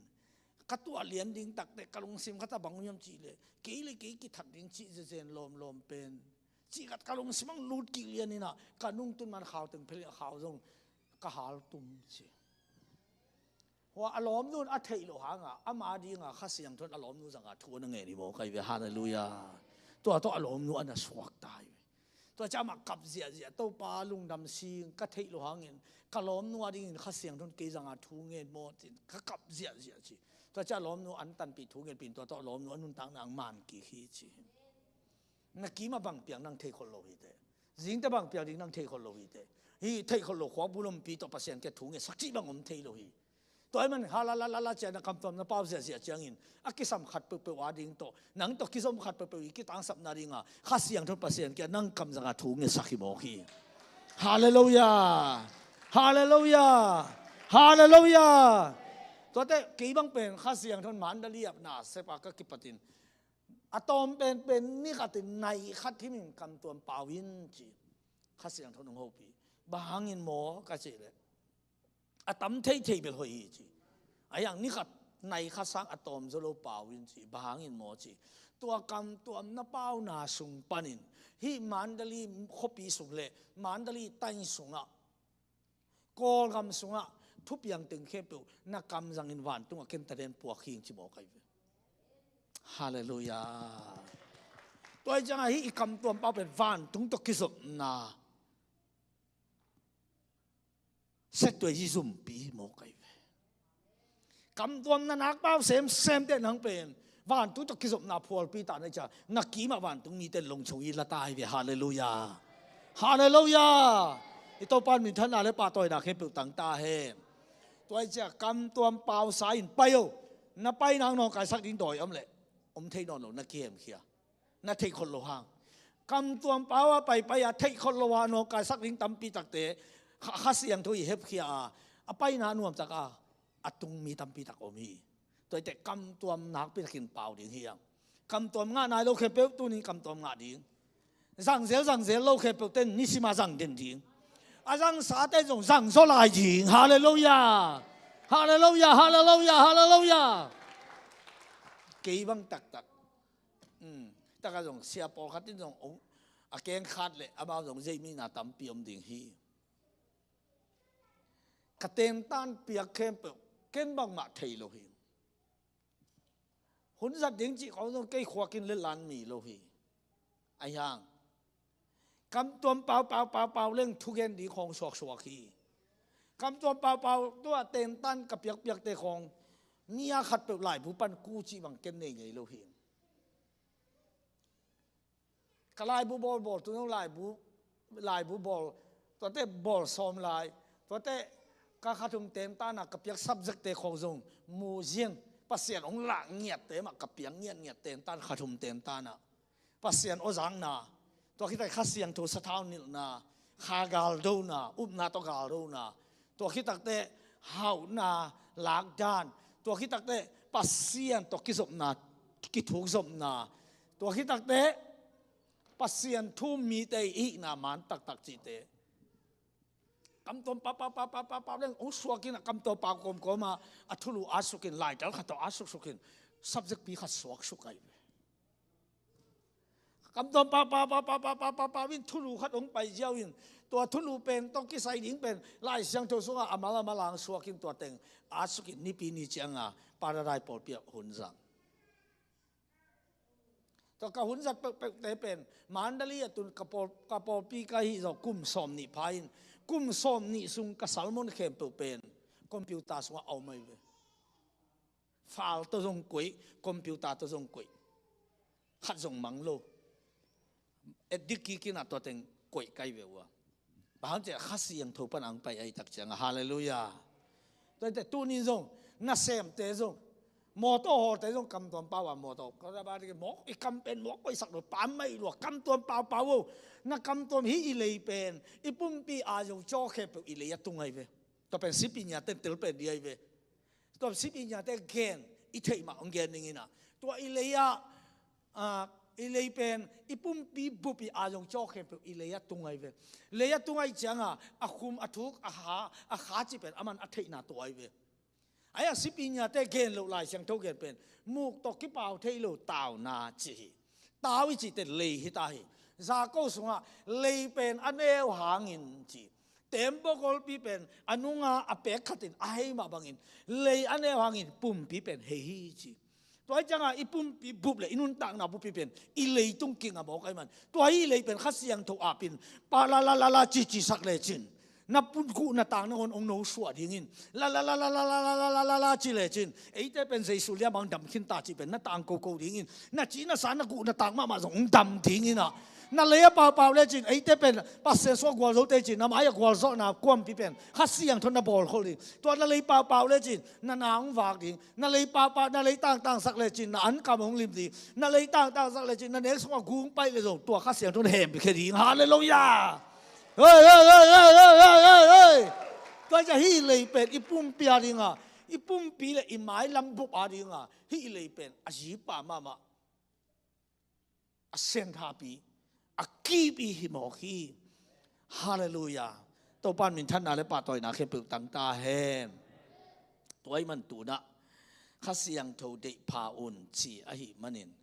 ka tuah lian ding takte ka lungsim khat a bang hiam cih leh, kei le kei kithat ding cih zezen lawmlawm pen, cih khat ka lungsim ang lut kik lian inah, ka nungtun man khau teng phelin a khau zong ka haltum ci. Hua a lawmnu in a theih loh hangah ama dingah Kha Siangtho in a lawmnu zangah thu a na ngen hi maw, kai ve, halleluiah. Tua tawh a lawmnu a na suakta hi ve. Tua ciang amah kap ziahziah, Topa lungdam sing, ka theih loh hangin ka lawmnu a dingin Kha Siangtho in kei zangah thu ngen maw, tin ka kap ziahziah ci. Tua ciang a lawmnu an tanpih thu ngenpih in tua tawh a lawmnu a nuntakna ang man kik hi ci. Na kimah bang piang nang thei khol lo hi teh. Zingte bang piang ding nang thei khol lo hi teh. Hih thei khol lo khuakbul ompi tawh Pasian kiang thu ngetsak cih bang om thei lo hi. Tua ahih man halalalala ciah na kamtuam na pau ziahziah ciangin a kisam khat peuhpeuh a ding tawh, nang tawh kizom khat peuhpeuh i kitangsapna dingah Kha Siangtho Pasian kiang nang kamzangah thu ngetsak hi mawk hi. Halleluiah. Halleluiah. Halleluiah. Tuate kei bang pen Kha Siangtho in Mandalay ah na sepa ka kipatin a tawm penpen ni khatin nai khat himin kamtuam pau in ci. Kha Siangtho in hong hopih. Bang hangin maw ka cih leh, a tam theithei bel hoih hi ci. A hiang ni khat nai khat sang a tawm zaw lo pau in ci. Bang hangin maw ci. Tua kamtuamna pauna sung panin hih Mandalay khuapi sung le Mandalay taing sungah, Kawlgam sungah thupiang teng khempeuh na kamzangin vantungah ken taden puak hing ci mawk ahi ve. Halleluiah. Tua hi ciangah hih i kamtuam pau pen vantung tawh kizopna settuai i zumpi hi mawk ahi ve. Kamtuam na nak pau semsemte nang pen vantung tawh kizopna phualpi ta na hi ciang na kimah vantung mite lungchung i la ta hi ve. Halleluiah. Halleluiah. I Topa in minthanna le pahtawina khempeuh tang ta hen. Tua hi ciang kamtuam pausa in pai o. Na paina nawngkaisak ding dawi om leh om thei nawn lo, na kihemkhia. Na theih khol lo hang. Kamtuam pau a paipai a theih khol lo a nawngkaisak ding tampi takte Kha, Kha Siangtho i hepkhia a, a paina nuamtak a, a tung mi tampi tak om hi. Tua hi teh kamtuam nakpi takin pau ding hi hang. Kamtuam ngah nai lo khempeuh tunin kamtuam ngah ding. Zangzel zangzel lo khempeuh ten nisima zang den ding. A zangsate zong zang zaw lai ding. Halleluiah. Halleluiah. Halleluiah. Halleluiah. Kei bang taktak. Hmm. Taka zong sia pawlkhat in zong ong a keng khat le amau zong zeimina tampi om ding hi. Ka tentan piak khempeuh ken bangmah thei lo hi. Hun zat ding cih khong zong kei khuakin le lan mi lo hi. Ahi hang kamtuam pau pau pau pau leng thugen ding khong suaksuak hi. Kamtuam pau pau tua tentan ka piakpiakte khong mi a khat peuh laibu pan ku cih bang ken nei ngei lo hi. Ka laibu bawl bawl tu nong laibu, laibu bawl, tuate bawl sawm lai, tuate ka khathum tentan a ka piak subject te khong zong mu ziang, Pasian hong lah ngiatte mah ka piak ngiatngiat tentan khathum tentan a Pasian aw zakna, tua khit tak Kha Siangtho sathau nilhna, kha galdona, upna tawh galdona, tua khit takte hauhna lakdan, tua khit takte Pasian tawh kizopna, kithukzopna, tua khit takte Pasian thu mite i hihna man taktak cihte. Kamtuam pau pau pau pau pau pau leng hong suakin a kamtuam pau kawmkawm a, a thulu at sukin, laital khat tawh at suksukin, subject pi khat suaksuk ahi ve. Kamtuam pau pau pau pau pau pau pau pau in thulu khat hong pai ziau in, tua thulu pen tawh kisai ding pen Lai Siangtho sungah a mal a mal ang suakin tua teng at sukin nipi ni cianga Paradise pawlpi ah hun zang. Tua ka hun zat peuhpeuhte pen Mandalay a tun ka pawl, ka pawlpi ka hih zawh kum sawm nih pha in, kum sawm nih sung ka sermon khempeuh pen computer sungah a om ahi ve. File tawh zong koih, computer tawh zong koih. Khat zong mang lo. Edit kik in a tua teng koih kai ve uh a. Bang hang ciah Kha Siangtho pan ang pai ahi tak ciang a, halleluiah. Tua hi teh tuni zong nasemte zong mawtaw hawlte zong kamtuam pau a mawtaw, ka za ba ding mawk, i kam pen mawk koihsak lo, pam mah i lua, kamtuam paupau o. Na kamtuam hi i lei pen i pumpi a zong caw khempeuh i lei a tung ahi ve. Tua pen sipi nia ten tel pen di ahi ve. Tua sipi niate gen i theih mah hong gen ning in a, tua i lei ah, ah, i lei pen i pumpi bup i a zong caw khempeuh i lei ah tung ahi ve. Lei ah tung ahi cianga a khum a thuk a ha, a kha cih pen aman a theihna tua ahi ve. Ahi a sipi niate gen loh Lai Siangtho gen pen muk tawh kipau thei lo tauna ci hi. Tau i cihte lei hi ta hi. Jakob sungah lei pen a neu hangin ci. Teembaw golpi pen a nunga a pek khatin a hei mah bangin lei a neu hangin pumpi pen hei hi ci. Tua hi cianga i pumpi bup le i nuntakna bupi pen i leitung kinga mawk ahi man. Tua hi lei pen Kha Siangtho apin pa la la la la ci ci sak lecin na pun kuh na tang na hon ong no suah dingin la la la la la la la la la la la ci lecin eite pen Jesu liam ang dam khin ta ci pen na tang koko dingin na ci na sa na kuh na tang mahmah zong ong dam dingin ah na lei a paupau lecin eite pen Pasian suah gualzote cin na mai a gualzawhna kuampi pen Kha Siangtho na bawlkhol ding tua na lei paupau lecin na na ong vak ding na lei papa na lei tangtang sak lecin na an kam hong lim ding na lei tangtang sak lecin na nek sungah gung paih le zong tua Kha Siangtho na hemkhia ding. Halleluiah. Hei hei hei hei hei hei hei hei. Tua cia hih lei pen i pumpi a dinga i pumpi le i mailam bup a dinga hih lei pen a zipa mahmah a sianthapi a kipi hi mawk hi. Halleluiah. Topan minthanna le pahtawina khempeuh tang ta hen. Tua ih man tunah Kha Siangtho deihpha un ci ahi manin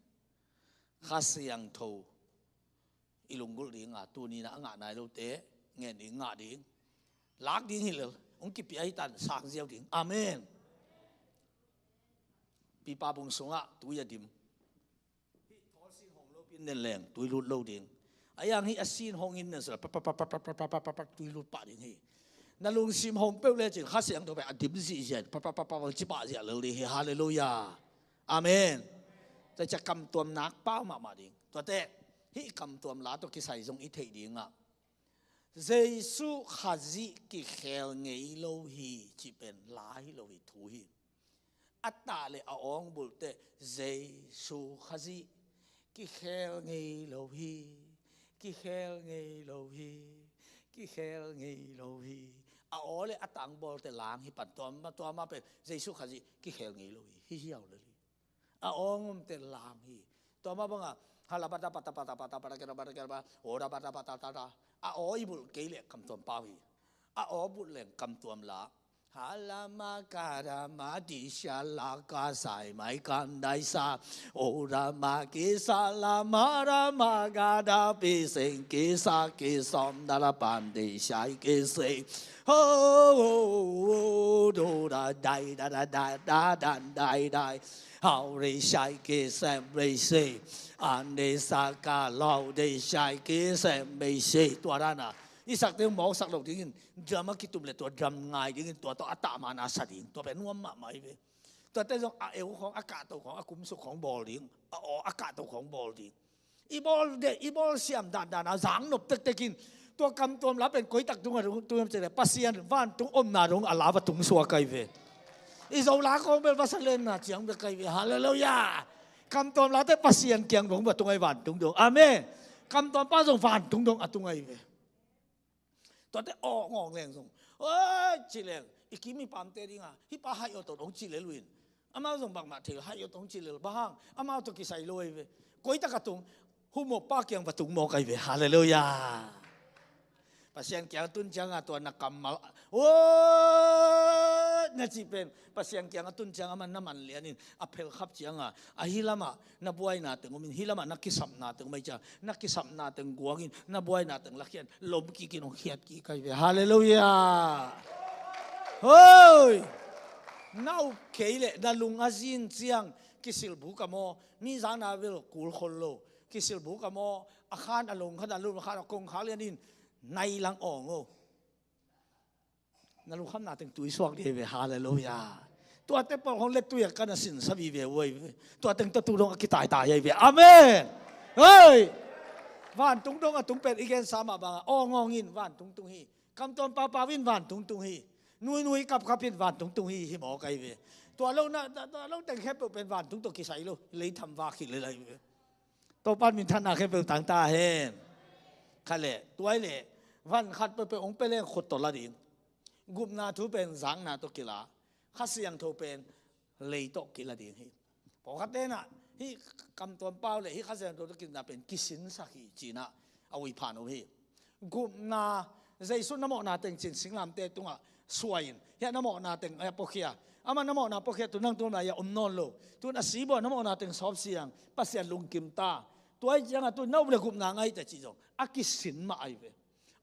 Kha Siangtho i lunggulh dinga tunina a ngah nai lote ngen ding ngah ding lak ding hi lel hong kipia hi tan sang ziau ding. Amen. Pipa bung sungah tui a dim. Hih thawl sin hong lo pin nen leng tui lut lo ding. A yang hih a sin hong in nen sula papapapapapapapap tui lut pah ding hi. Na lungsim hong peuh lecin Kha Siangtho pen a dim zihziah papapapapap ci pah ziah lel ding hi. Halleluiah. Amen. Tua cia kamtuam nak pau mahmah ding. Tuate hih kamtuam la tawh kisai zong i theih dingah Jesu Khazih kikhel ngei lo hi cih pen la hi lo hi thu hi. A tah le a awng bulhte Jesu Khazih kikhel ngei lo hi. Kikhel ngei lo hi. Kikhel ngei lo hi. A aw le a tang bawlte lang hi pan tuama tuama pen Jesu Khazih kikhel ngei lo hi. Hi hiau lel hi. A awng umte lang hi. Tuama banga halabata pata pata pata pata kera pata kera pata ora pata pata tata. A aw i bulh kei le kamtuam pau hi. A aw bulh leng kamtuam la. Halama karama disha laka sai mai kandaisa. Orama kisa lama rama gada pising kisa kisom dala pande shai kisi. Ho ho ho do da dai da da da da dan dai dai. Hau re shai kisem re se. Ande saka lau de shai kisem re se. Tua dana i sakte mawksak lo dingin drum a kitum le tua drum ngai dingin tua tawh a tahmana sa ding tua pen nuam mahmah hi ve. Tuate zong a eu khawng a kahto khawng a kumsuk khawng bawl ding a aw a kahto khawng bawl ding. I bawl deh i bawl siam dandan a zang nop tektekin tua kamtuam la pen koitak tung a tung tung em cele Pasian vantung omna dong a la va tung suak kai ve. I zo la khawng bel va salenna ciang bel kai ve. Halleluiah. Kamtuam late Pasian kiang dong va tung ai vantung dong. Amen. Kamtuam pa zong vantung dong a tung ai ve. Tuate aw ngawng leng zong oi ci leng i kim i pamte dinga hih pa haih aw tawh dong ci lel uh in. Amau zong bangmah thei haih aw tong ci lel bang hang amau tawh kisai lo ahi ve. Koitak a tung humawh pa kiang va tung mawk ahi ve. Halleluiah. Pasian kiang a tun cianga tua na kammal o na cih pen Pasian kiang a tun cianga man na man lianin a phelkhap cianga ahi lamah na buaina teng umin hi lamah na kisapna teng um ahi ciang na kisapna teng guangin na buaina teng lakhian lom kikin hong khiat kik ahi ve. Halleluiah. Hoi. Na up kei le na lung a zin ciang kisilbuk a maw mi zangna vel kul khol lo kisilbuk a maw a khan a lung khan a lung khan a kong khak lianin nai lang awng o. Na lungkhamna teng tui suak dih ve. Halleluiah. Tuate pawl hong let tui a kana sinsa vive uai ve. Tua teng tatu dong a kitaitai ai ve. Amen. Hei. Vantung dong a tung pen i gensa mah banga awng awngin vantung tung hi. Kamtuam paupau in vantung tung hi. Nuinui kapkap in vantung tung hi hi mawk ai ve. Tua lo na tua lo teng khempeuh pen vantung tawh kisai lo lei tham vak hi le lai ve. Topan minthanna khempeuh tang ta hen. Khat le tuai le van khat peuhpeuh hong pia leng khut tawh la ding. Gupna thu pen zakna tawh kila. Kha Siangtho pen lei tawh kila ding hi. Pawlkhat tenah hih kamtuam pau le hih Kha Siangtho tawh kilna pen kisinsak hi cinah a uiphan om hi. Gupna Jesu na mawhna teng cin singlamte tungah suain hiah na mawhna teng a pawkhia Amah na mawhna puakhia, tu nang tu lai-ah om nawn lo. Tun a si bua na mawhna teng sawp siang, Pasian lungkim ta. Tua ahih ciangah tu na up le gupna ngaih teh cih zong a kisin mah ahi ve.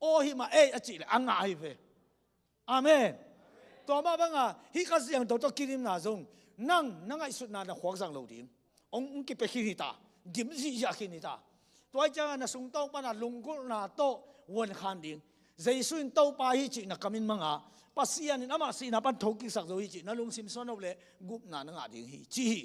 Aw hi mah ei a cih leh a ngah ahi ve. Amen. Tua mah bangah hih Kha Siangtho tawh kidimna zong nang na ngaihsutna na khuak zang lo ding. Hong, hong kipia khin hi ta. Dim zihziah khin hi ta. Tua ahih ciangah na sungtawng panah lunggulhna tawh vuan khan ding. Jesu in Topa hi cih na kam in mang a, Pasian in amah sihna pan thokiksak zo hi cih na lungsim sungah na up leh gupna na ngah ding hi ci hi.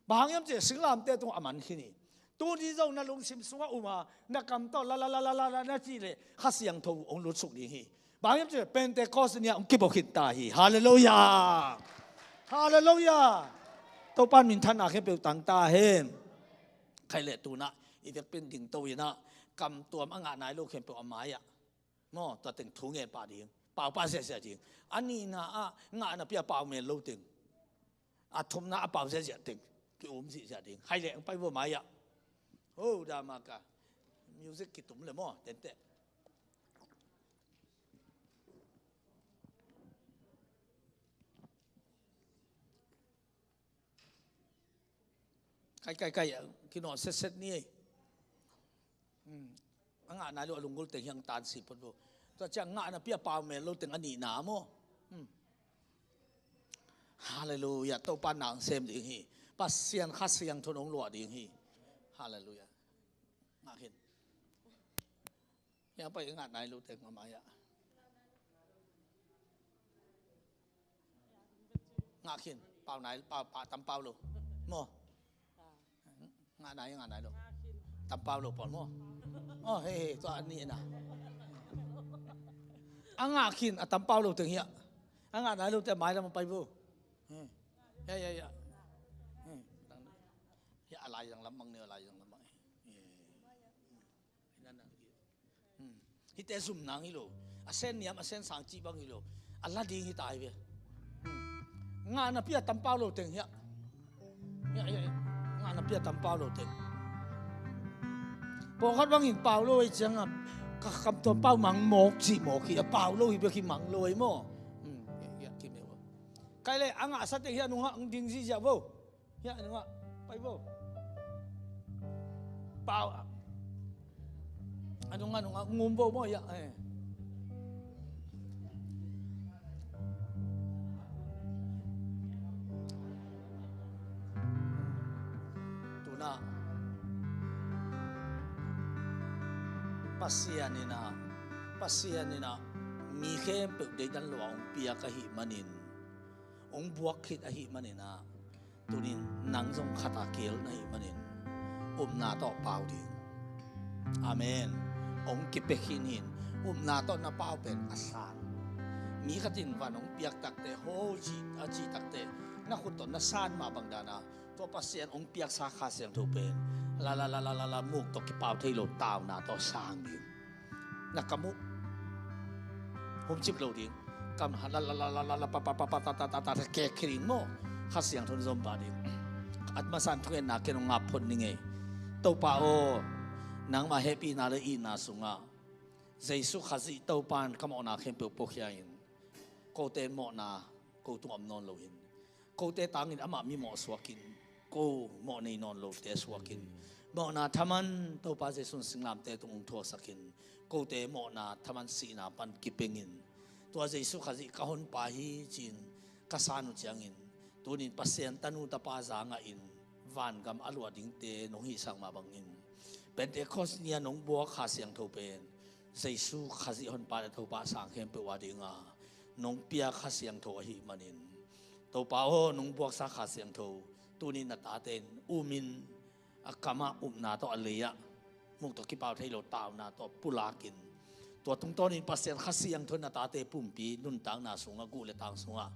Bang hang hiam cih leh singlamteh tungah a man khin hi. Tuni zong na lungsim sungah um a, na kam tawh la la la la la la na cih leh Kha Siangtho hong lutsuk ding hi. Bang hang hiam cih leh Pentecost ni-ah hong kibawk khin ta hi. Halleluiah. Halleluiah. Topa in minthanna khempeuh tang ta hen. Khaih leh tu-in ah i vekpi-in dingto in ah, kam tuam a ngah nai lo khempeuh a mai-ah, maw, tua teng thu ngen pah ding, pau pah ziahziah ding. A nihna ah ngah napi-a pau mel lo teng, a thumna a pau ziahziah teng ki-um zihziah ding. Khaih leh hong pai vo mai-ah. Ho, dama ka music kitum leh maw, tente. Kai, kai, kai, kinawh setset ni ei. Hmm. A ngah nai lo a lunggulh teng hiang tan si phot vo. Tua ciang ngah napi-a pau mel lo teng a nihna maw. Hmm. Halleluiah. Topa in na hong sem ding hi. Pasian Kha Siangtho in hong luah ding hi. Halleluiah. Ngah khin. Hiah pai, a ngah nai lo teng a mai-ah. Ngah khin, pau nai, pau, pau, tam pau lo. Maw. Ngah nai, ngah nai lo. Tam pau lo pawl maw. Oh, hei, hei, tua a nihna. A ngah khin, a tam pau lo teng hiah. A ngah nai lo teng a mai lam a pai vo. Hei. Hiah, hiah, hiah. Hei. Hiah, a laizang lam mang ni, a laizang lam mang. Hei. Hmm. Hihte zum nang hi lo. A sen niam, a sen sang cih bang hi lo. A la ding hi ta hi ve. Hmm. Ngah napi-a tam pau lo teng hiah. Hiah, hiah, hiah. Ngah napi-a tam pau lo teng. Pawlkhat bangin pau lo ahih ciangah ka kam tuam pau mang mawk cih mawk hi. A pau lo hi bek hi, mang lo hi maw. Hmm. Hiah, hiah, kim hi vo. Khaih leh a ngahsa teng hiah nungah hong ding zihziah vo. Hiah, a nungah pai vo. Pau. A nungah, nungah ngum vo maw hiah, eh. Tu-in ah Pasian in ah, Pasian in ah mi khempeuh deidan lo-a hong piak ahih manin, hong buak khit ahih manin ah, tuni-in nang zong khat a keel na hih manin upna tawh pau ding. Amen. Hong kipia khin hi-in upna tawh na pau pen a sang. Mi khat in van hong piak takteh, ho ci, a cih takteh, na khut tawh na san mah bang dan a, tua Pasian hong piaksa Kha Siangtho pen la la la la la la, muk tawh kipau thei lo tauna tawh sang ding. Na kam uh humcip lo ding. Kam ha la la la la la la, pa pa pa pa, ta ta ta ta, ta kek khe ding maw. Kha Siangtho in zom pah ding. A masa-in thungetna ken hong ngap phot ning ei. Topa aw, nangmah hehpihna le itna sungah Jesu Khazih Topa in ka mawhna khempeuh puakhia in, kote mawhna ko tungah om nawn lo in, kote tangin amah mimawh suakin, ko mawh nei nawn lote suakin, mawhna thaman Topa Jesu in singlamteh tung hong thuaksakin, kote mawhna thaman sihna pan kipengin, tua Jesu Khazih ka honpa hi ci-in ka san uh ciangin, tuni-in Pasian tanu tapa za ngahin vangam a luah dingte nong hihsak mah bangin, Pentecost ni-a nong buak Kha Siangtho pen Jesu Khazih honpa le Topa sang khempeuh a dinga nong piak Kha Siangtho ahih manin, Topa aw, nong buaksa Kha Siangtho tuni-in na tate in umin, a kamah upna tawh, a lei-ah muk tawh kipau thei lo tauna tawh pulakin, tua tungtawnin Pasian Kha Siangtho in na tate pumpi nuntakna sungah, guh le tang sungah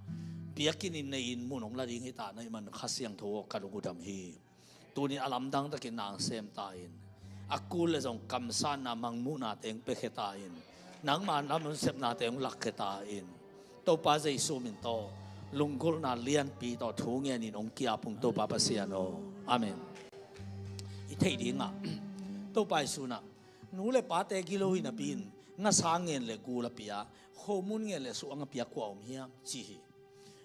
piakin in, nei-in, mun hong la ding hi ta na hih man Kha Siangtho aw, ka lung uh dam hi. Tuni-in a lamdang takin na hong sem ta in, a kul le zong kamsanna, mangmuhna teng piakhia ta in, nangma na nunsiatna teng hong lakkhia ta in, Topa Jesu min tawh lunggulhna lianpi tawh thu ngenin hong ki-ap ung, Topa Pasian aw. Amen. I theih dingah Topa Jesu in ah, nu le pate gilo hi napi-in ngasa ngen le gul a pia, khomun ngen le suang a pia kua om hiam ci hi.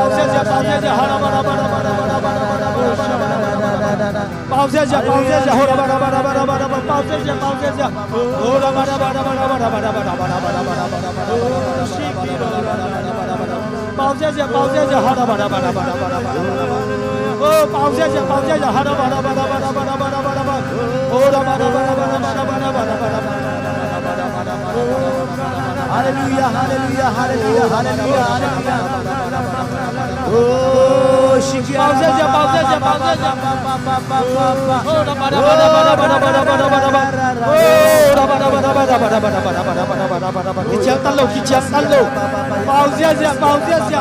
Pauziazia, pauziazia, hora bara bara bara bara bara bara. Pauziazia, pauziazia, hora bara bara bara bara bara. Pauziazia, pauziazia, hora bara bara bara bara bara. Pauziazia, pauziazia, hora bara bara bara bara bara. Oh, pauziazia, pauziazia, hora bara bara bara bara bara bara. Hora bara bara bara bara bara bara. Haleluya, haleluya, haleluya, haleluya, haleluya. Oh, shikia. Pauziazia, pauziazia, pauziazia. Kician tan lo, kician tan lo. Pauziazia, pauziazia.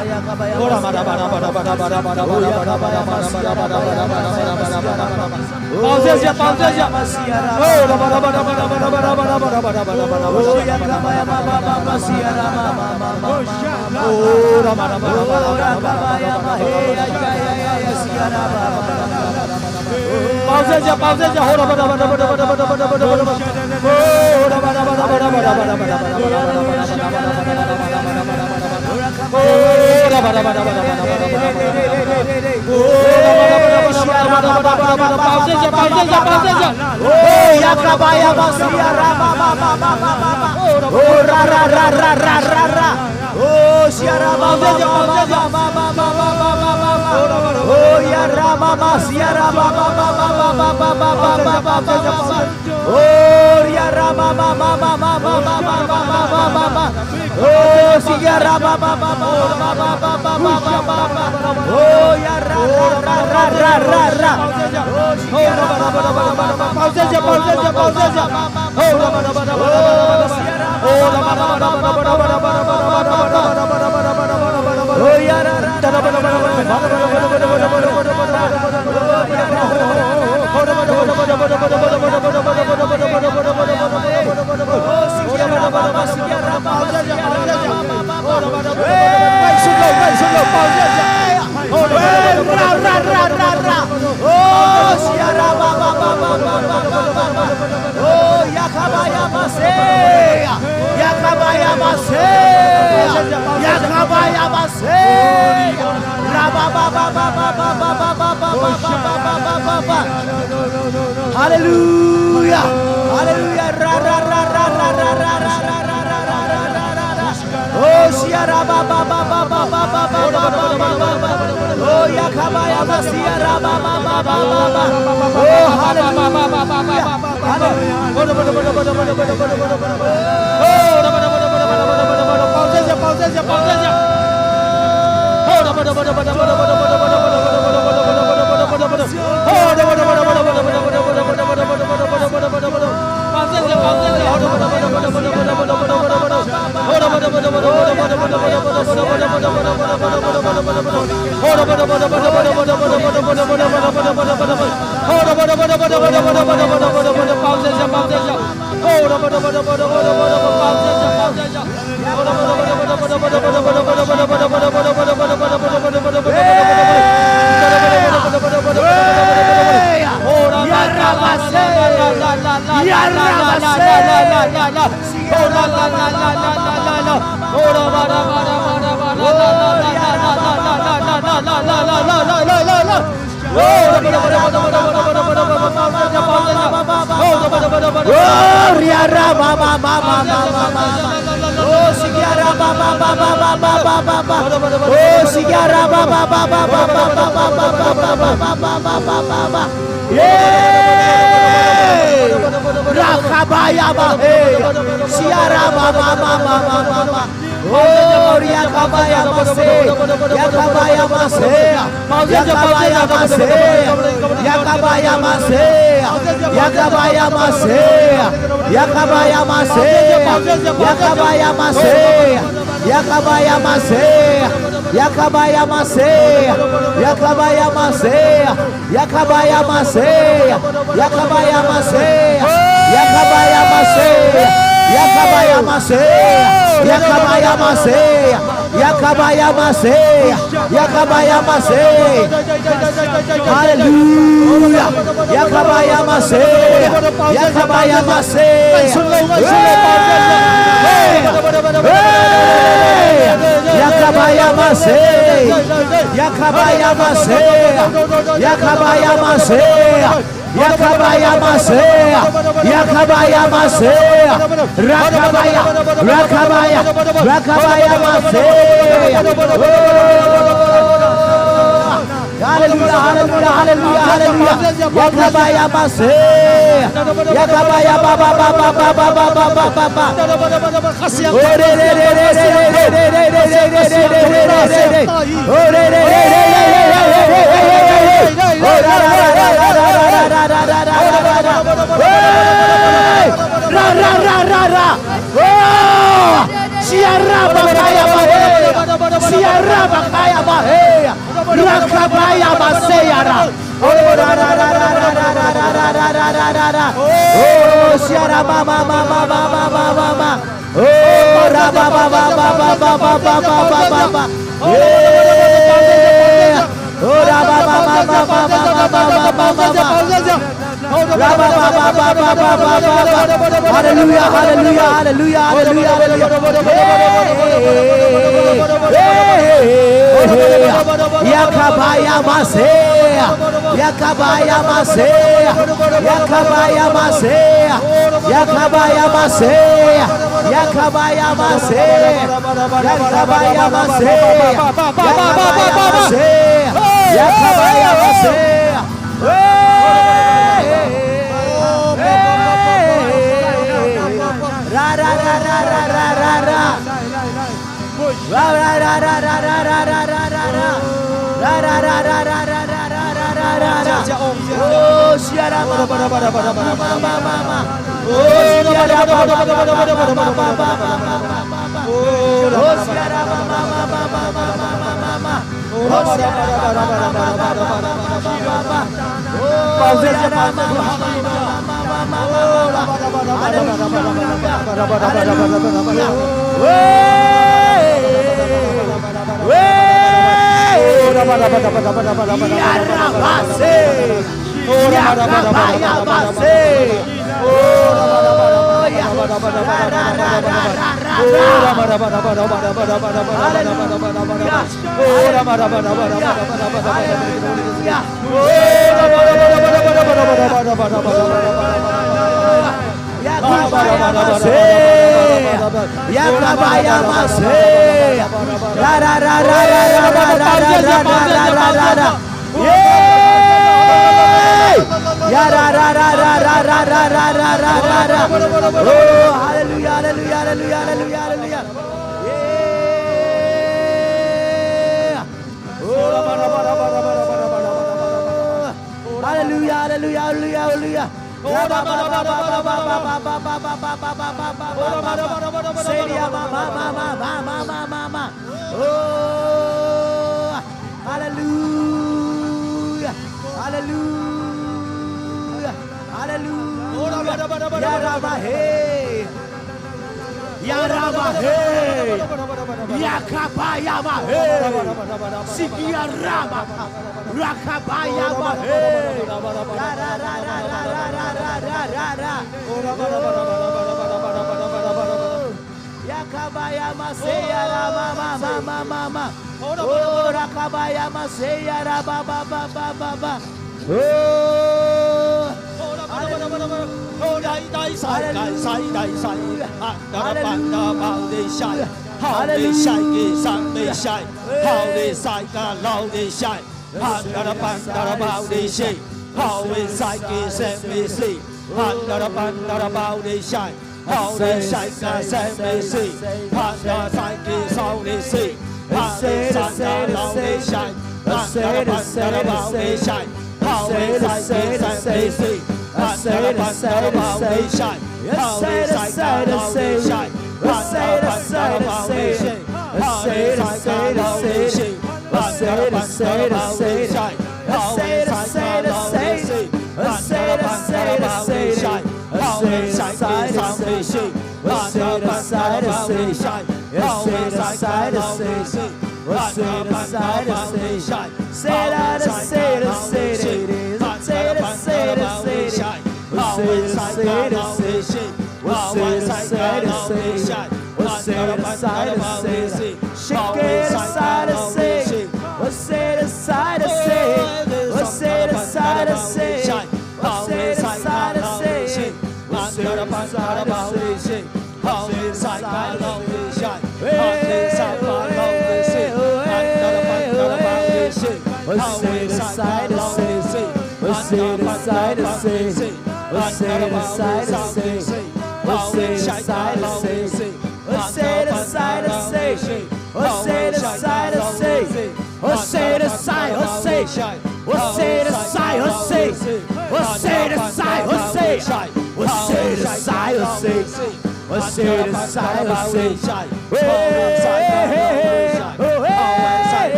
Pauziazia, pauziazia. Oh, raba, raba, raba. Oh, raba, raba, raba. Pauziazia, pauziazia. Oh, raba, raba, raba. Oh, raba, raba, raba. Oh, ya ra ba ba ba ba ba. Oh, si ya ra ba ba ba ba. Oh, ya ra ra ra ra ra ra. Oh, si ya ra ba ba ba ba ba. Pauziazia, pauziazia, pauziazia. Oh, ya ra ba ba ba ba. Oh, ya ra ba ba ba ba. Oh, ya ra ra ra ra ra ra. Haleluya. Haleluya. Ra, ra, ra. Oh, sia, ra, ba, ba. Oh, ya, ka, ba, ya, ba, sia, ra, ba, ba. Oh, haleluya. Haleluya. Pauziazia, pauziazia, pauziazia. Hey! Rakabaya bahe. Siara mama mama mama. Oh, Yakabaya mase. Yakabaya mase. Yakabaya mase. Yakabaya mase. Yakabaya mase. Yakabaya mase. Yakabaya mase. Yakabaya mase. Yakabaya mase. Yakabaya mase. Yakabaya mase. Yakabaya mase. Yakabaya mase. Yakabaya mase. Yakabaya mase. Yakabaya mase. Hallelujah. Yakabaya mase. Yakabaya mase. Hey! Hey! Yakabaya mase. Yakabaya mase. Yakabaya mase. Yakabaya mase. Yakabaya mase. Rakabaya. Rakabaya. Rakabaya mase. Oh. Hallelujah, hallelujah, hallelujah, hallelujah. Yakabaya mase. Yakabaya ba ba ba ba ba ba ba ba ba ba. Ra, ra, ra, ra, ra. Oh! Siara bakaya bahe. Siara bakaya bahe. Rakabaya baseyara. Oh, ra, ra, ra, ra. Oh, siara ma, ma, ma. Oh, ra, ba, ba, ba. Yeah. Oh, ra, ba, ba, ba. Hallelujah, hallelujah, hallelujah, hallelujah, hallelujah. Hey, hey, hey, hey. Yakabaya mase. Yakabaya mase. Yakabaya mase. Yakabaya mase. Yakabaya mase. Yakabaya mase. Yakabaya mase. Yakabaya mase. Yakabaya mase. Yakabaya mase. Ra, ra, ra, ra. Yeah! Ya, ra, ra, ra. Oh, hallelujah, hallelujah, hallelujah, hallelujah, hallelujah. Yeah! Oh, hallelujah, hallelujah, hallelujah, hallelujah. Oh, hallelujah, hallelujah, hallelujah. Yaramahe. Yaramahe. Yakabayamahe. Sikiarama. Rakabayamahe. Ra, ra, ra. Baya maseya ra ma ma ma ma ma ma. Oh, rakabaya maseya ra ba ba ba ba ba ba. Oh, hallelujah. Hallelujah. Hallelujah.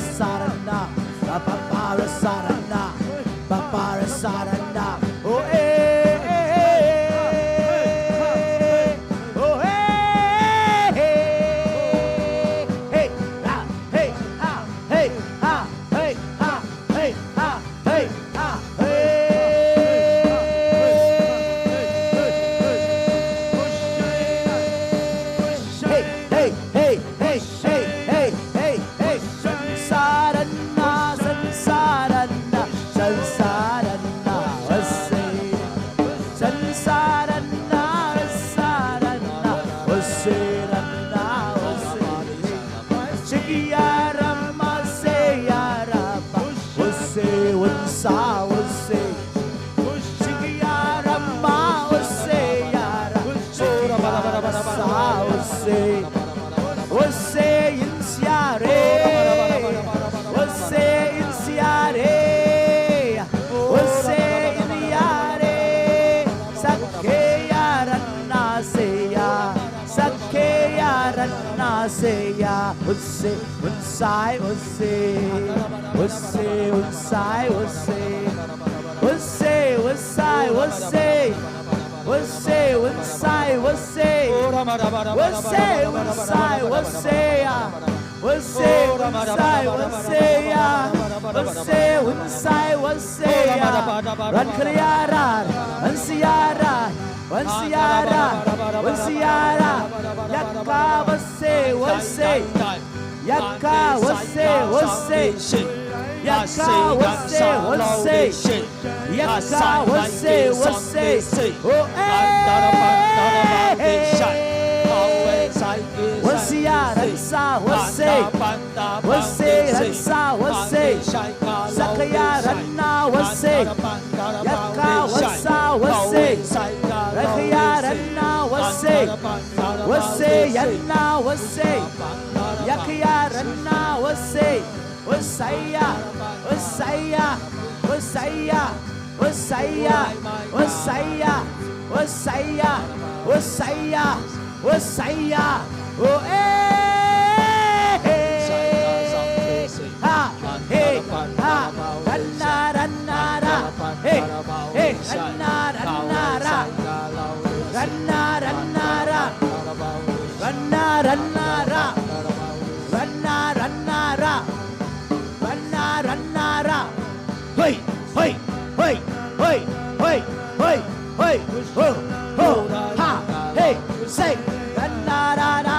Sarana, Papara Sarana, Papara Sarana. Oh, eh, eh, eh, eh. Oh, eh, eh, eh. Hey, ha, hey, ha, hey, ha, hey, ha, hey, ha, hey, ha, hey. Hey, hey, hey, hey, hey, hey, hey, hey. Sansarana, sansarana, sansarana, ose. Sansarana, sansarana, ose, rana, ose. Shikiyarama, seyarama, ose, unsa, ose. Shikiyarama, ose, yara, shikiyarama, ose. Ose, insiare. Ose, insiare. Ose, inyare. Sakeyarana, seya. Sakeyarana, seya. Ose, unsai, ose. Ose, unsai, ose. Ose, unsai, ose. Ose, unsai, ose. Ose, unsai, ose, ya. Ose, unsai, ose, ya. Ose, unsai, ose, ya. Ran kriara, ansiara, ansiara, ansiara. Yaka, ose, ose. Yaka, ose, ose. Yaka, ose, ose. Yaka, ose, ose. Oh, eh. Ose, ya, ransa, ose. Ose, ransa, ose. Sakaya, rana, ose. Yaka, wasa, ose. Rakaya, rana, ose. Ose, yana, ose. Yakaya, rana, ose. Osaya, osaya, osaya, osaya, osaya, osaya, osaya, osaya. Oh, eh, eh, ha, hey, ha, rana, rana, ra, hey, hey, rana, rana, ra, rana, rana, ra, rana, rana, ra, rana, rana, ra. Ranna, ranna, ra. Ranna, ranna, ra. Hoi, hoi, hoi, hoi, hoi, hoi, hoi, ho, ho, ha, hey, say. Ranna, ra, ra.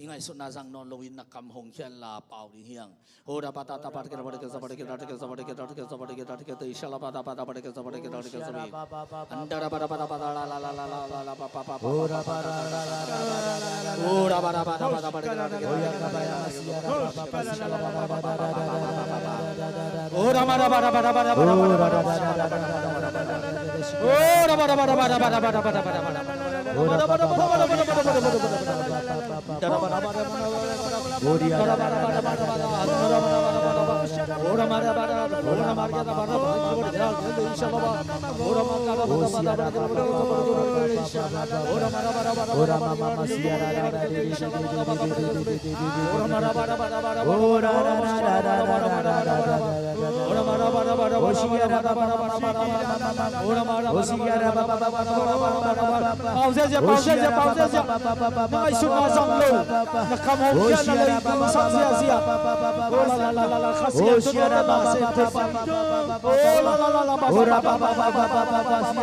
I ngaihsutna zang nawn loin na kam hong khia inla pau ding hi hang. Ora bata ta bata kita bata kita bata kita bata kita bata kita bata kita bata kita ishala bata bata bata kita bata kita bata kita bata. Pau ziazia, pau ziazia, pau ziazia. Na ngaihsutna zang lo, na kam hong khia, na lei ding sak ziazia. Oh la la la la la, Kha Siangtho na na sem thei. Oh la la la la, ba ba ba ba.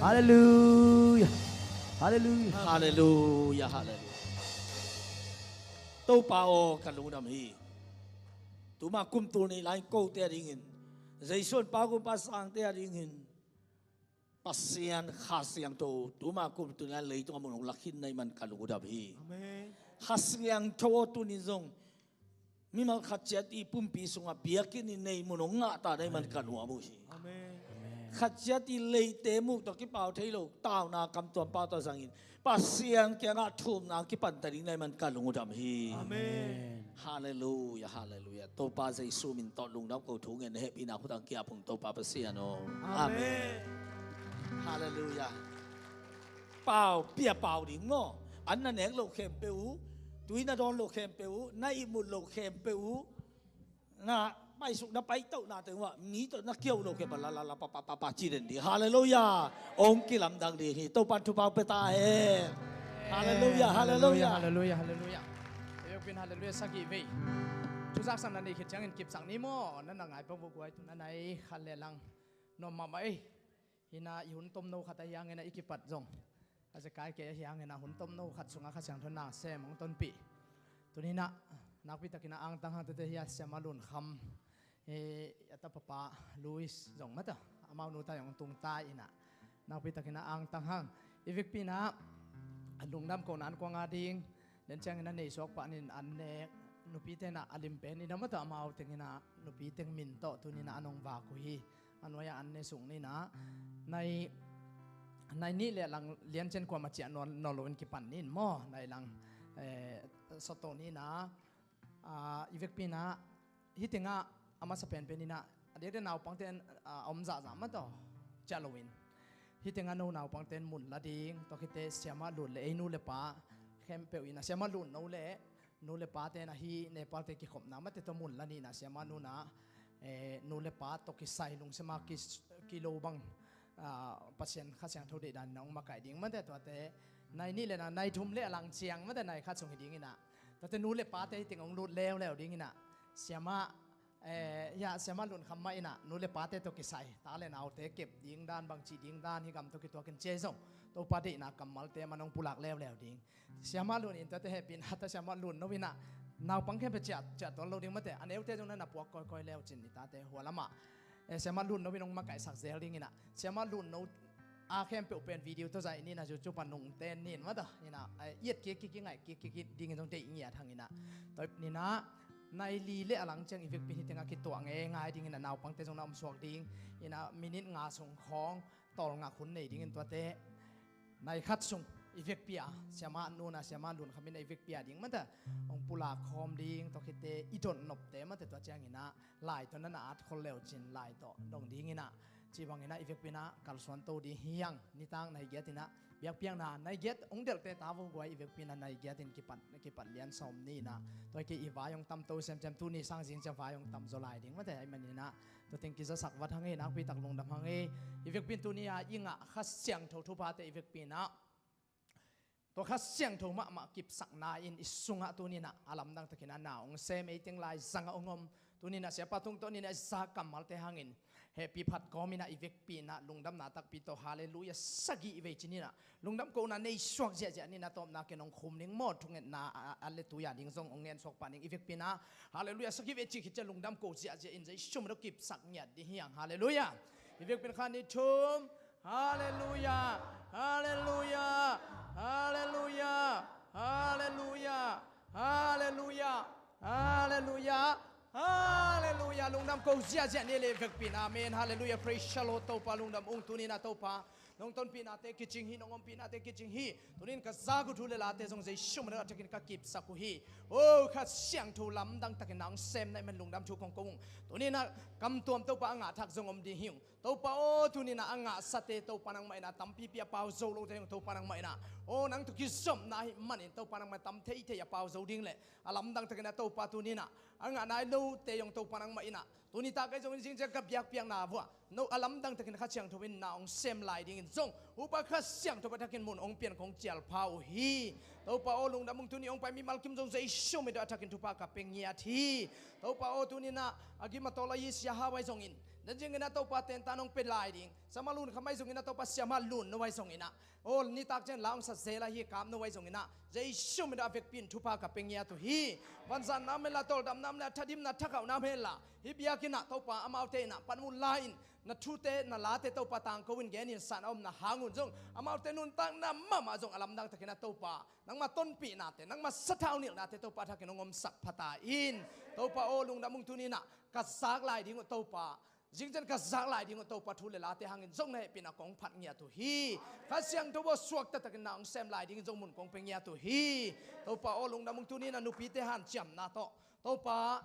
Halleluia. Halleluia. Halleluia, halleluia. Topa aw, ka lungdam hi. Tuma kum tul nih lai-in kote a dingin, Jesu in Pa, Kum, Pa, Sangte a dingin, Pasian Kha Siangtho, tuma kum tul nih lai-in leitung a mun hong lakhin na hih man ka lungdam hi. Amen. Kha Siangtho aw, tuni zong mimal khat ciat i pumpi sungah biakinn i nei mun hong ngah ta na hih man ka nuam uh hi. Amen. Khat ciat i leite muk tawh kipau thei lo, tauna kam tuam pau tawh zangin Pasian kiangah thumna kipan ta ding na hih man ka lungdam hi. Amen. Halleluia, halleluia. Topa Jesu min tawh lungdam ko, thu ngen na hehpihna khut hong kiap ung Topa Pasian aw. Amen. Amen. Halleluia. Pau, pia pau ding maw? An na nek loh khempeuh uh, tui na dawn loh khempeuh uh, na ihmut loh khempeuh uh, na paisuk na paitohna teng uh ah mi tawh na kiau loh khempeuh ah la la la pa pa pa pa ci den ding. Halleluia. Hong kilamdang ding hi. Topa'n thupha pia ta hen. Halleluia, halleluia. Halleluia, halleluia. Ei, hopin halleluia sagih vei. Thuzaksak na neih khit ciangin kipsak ni maw? Na na ngai peuh uh guai, tu na nai khat le lang nuam mahmah ei. Hi-in ah i hun tomno khat ahi hangin ah i kipat zong a zekai kei ahi hangin ah hun tomno khat sungah Kha Siangtho nasem hong tonpih. Tuni-in ah nakpi takin ah angtang hang tete hi a, Siamah Lun Kham, eh, a tapapa Louis zong mata, amau nu ta zong tung ta in ah nakpi takin ah angtang hang. I vekpi-in ah a lungdam kohna an kuang a ding den ciangin ah nei suak pah ning, an nek nupite in ah a lim pen in ah mata, amau teng in ah nupi teng min tawh tuni-in ah an hong vak uh hi. A nuai-ah an ne suk ni in ah, nai, nai nih le lang liancian kuamah ciah nawn, nawn loin kipan ni in maw, nai lang, eh, sawt to ni in ah, ah, i vekpi-in ah, hih tengah a masa penpen in ah, a diakdiak naupangte, ah, a om zahzah mah tawh ciah loin, hih tengah no naupangte in mun la ding, tua khit teh Siamah Lun le ei nu le pa khempeuh in ah, Siamah Lun no le nu le pate in ah hih Nepal-te kikhopna mate tawh mun la ni in ah, Siamah Nu in ah, eh, nu le pa tawh kisai lungsim a ki, kilo bang, ah, Pasian Kha Siangtho deihdan in ah hong makaih ding mate, tuate nai nih le na, nai thum le a lang ciang mate, nai khat sung hi ding in ah, tuate nu le pate hih teng hong lut leuleu ding in ah, Siamah, eh, ya, Siamah Lun Kham mah in ah nu le pate tawh kisai, ta le naute kep ding dan, bangci ding dan, hih gam tawh kituakin ci-a zong Topa deihna kammalte man hong pulak leuleu ding. Siamah Lun in tuate hehpihna tawh, Siamah Lun no in ah naupang khempeuh ciah, ciah tuan lo ding mate, a neute zong na na puak kawikawi leu cin, i tate hua lamah, eh, Siamah Lun no in hong makaihsak zel ding in ah, Siamah Lun no a khempeuh pen video tawh zaih ni in ah, YouTube ah nungten ni in mata in ah, eh, i et kik kik, i ngaih kik kik dingin zong deih ngiat hang in ah. Tua hi-in ah nai li le a lang ciang i vekpi-in hih tengah kituak ngeingai ding in ah, naupangte zong na om suak ding in ah, minit nga sung khawng tawlngak hun nei dingin tuate nai khat sung i vekpi a, siamah nuna, siamah lun khamin a i vekpi a ding mate, hong pulak khawm ding, tua khitte i dot nopte mate, tua cianginah lai tawh na na at khol leucin lai tawh dong dinginah, ci banginah i vekpinah kalsuan to ding hi hang. Nitak nai giatinah biakpiakna nai giat hong delhte ta vo guai, i vekpinah nai giatin kipat, kipat lian sawm ninah, tua hi kei i vai hong tam to semsem, tuni sang zing ciang vai hong tam zaw lai ding mate, ahih maninah tua teng kizasak vat hang hi, nakpi tak lungdam hang hi. I vekpin tuni a i ngah Kha Siangtho thuphate i vekpinah tua Kha Siangtho mahmah kipsakna in i sungah tuninah a lamdang takinah na hong sem, ei teng lai zangah hong om. Tuninah siapa tungtawn inah i za kammalte hangin hehpih phat kawminah i vekpinah lungdamna takpi tawh halleluia sagih i vei cininah lungdam kohna nei suak ziahziah ninah, tawpna ken hong khum ning maw, thungetna a, a, a le tui a ding zong hong ngen suak pah ning. I vekpinah halleluia sagih vei ci khit ciah lungdam ko ziahziah in Jesu min tawh kipsak ngiat ding hi hang. Halleluia. I vekpin khat, nih, thum. Halleluia. Halleluia. Halleluia. Halleluia. Halleluia. Halleluia. Halleluia. Lungdam ko ziahziah ni le vekpin. Amen. Halleluia. Praise the Lord. Topa lungdam ung, tuninah Topa nong tonpihnate kicing hi, nong ompihnate kicing hi. Tunin ka zak uh thu le late zong Jesu min a thakin ka kipsak uh hi. O, Kha Siangtho lamdang takin na hong sem na hih man lungdam thu kong ko ung. Tuninah kam tuam Topa a ngah thak zong om ding hi ung. Topa aw, tuninah a ngahsate Topa nangmah inah, tampipi a pau zo lote zong Topa nangmah inah, aw, nang tawh kizopna ahih manin Topa nangmah tam theithei a pau zo ding le a lamdang takinah Topa tuninah a ngah nai lote zong Topa nangmah inah, tuni tak ahi zongin zing ciang ka biakpiakna vuah no a lamdang takin Kha Siangtho in na hong sem lai dingin zong Upa Kha Siangtho a thakin mun hong pian kong cialpha uh hi. Topa aw, lungdam ung, tuni hong pai mimal kim zong Jesu min tawh a thakin thupha ka pia ngiat hi. Topa aw, tuninah a gim a tawl a i sia hau ahi zongin, na zinginah Topa tentan hong pia lai ding, siamah lun kham ahi zonginah Topa siamah lun no ahi zonginah, aw, nitak ciang la hong sa zel ahi kap no ahi zonginah Jesu min tawh a vekpi in thupha ka pia ngiat uh hi. Vanzatna om henla, tawldamna om le a thadimna thakhauhna om henla, hih biakinnah Topa amaute inah panmun la-in na thute na late Topa tangko in genin san a omna hangun zong amaute nuntakna mahmah zong a lamdang takinah Topa nangmah tonpihnate, nangmah sathau nilhnate Topa thakin hong omsak pha ta in. Topa aw, lungdam ung, tuninah ka zak lai ding uh Topa, zing ciang ka zak lai ding uh Topa thu le late hangin zong na hehpihna kong phat ngiat uh hi. Kha Siangtho aw, suakta takin na hong sem lai dingin zong mun kong pia ngiat uh hi. Topa aw, lungdam ung, tuninah nupite hanciamna tawh Topa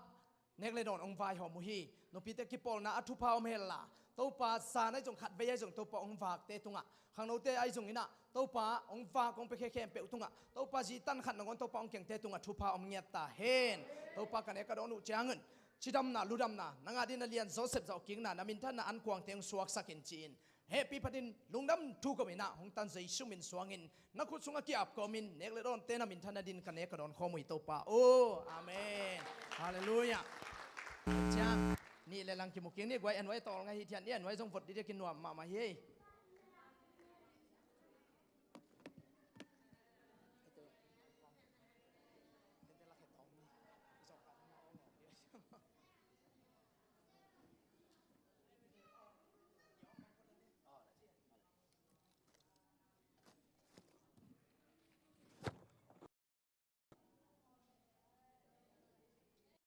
nek le dawn hong vaihawm uh hi. Nupite kipawlna a thupha om henla, Topa zan ahi zong khatvei ahi zong Topa hong vakte tungah, khangnote ahi zonginah Topa hong vak hong pia khe khempeuh tungah Topa zi tan khat nangawn Topa hong kengte tungah thupha om ngiat ta hen. Topa ka nek ka dawn uh ciangin cidamna ludamna, nang adingin a lian zawsep zawh kikna, na minthanna ankuangte hong suaksak in ci-in, hehpih phatin lungdam thu ko inah hong tan Jesu min suangin na khut sungah ki-ap kawmin nek le dawnte na minthan adingin ka nek ka dawn khawm uh hi Topa aw. Amen. Halleluia. Ciang nih le lang kimu kik ni guai, a nuai tawl ngai hi thian ni, a nuai zong vot dide kinuam mahmah hi.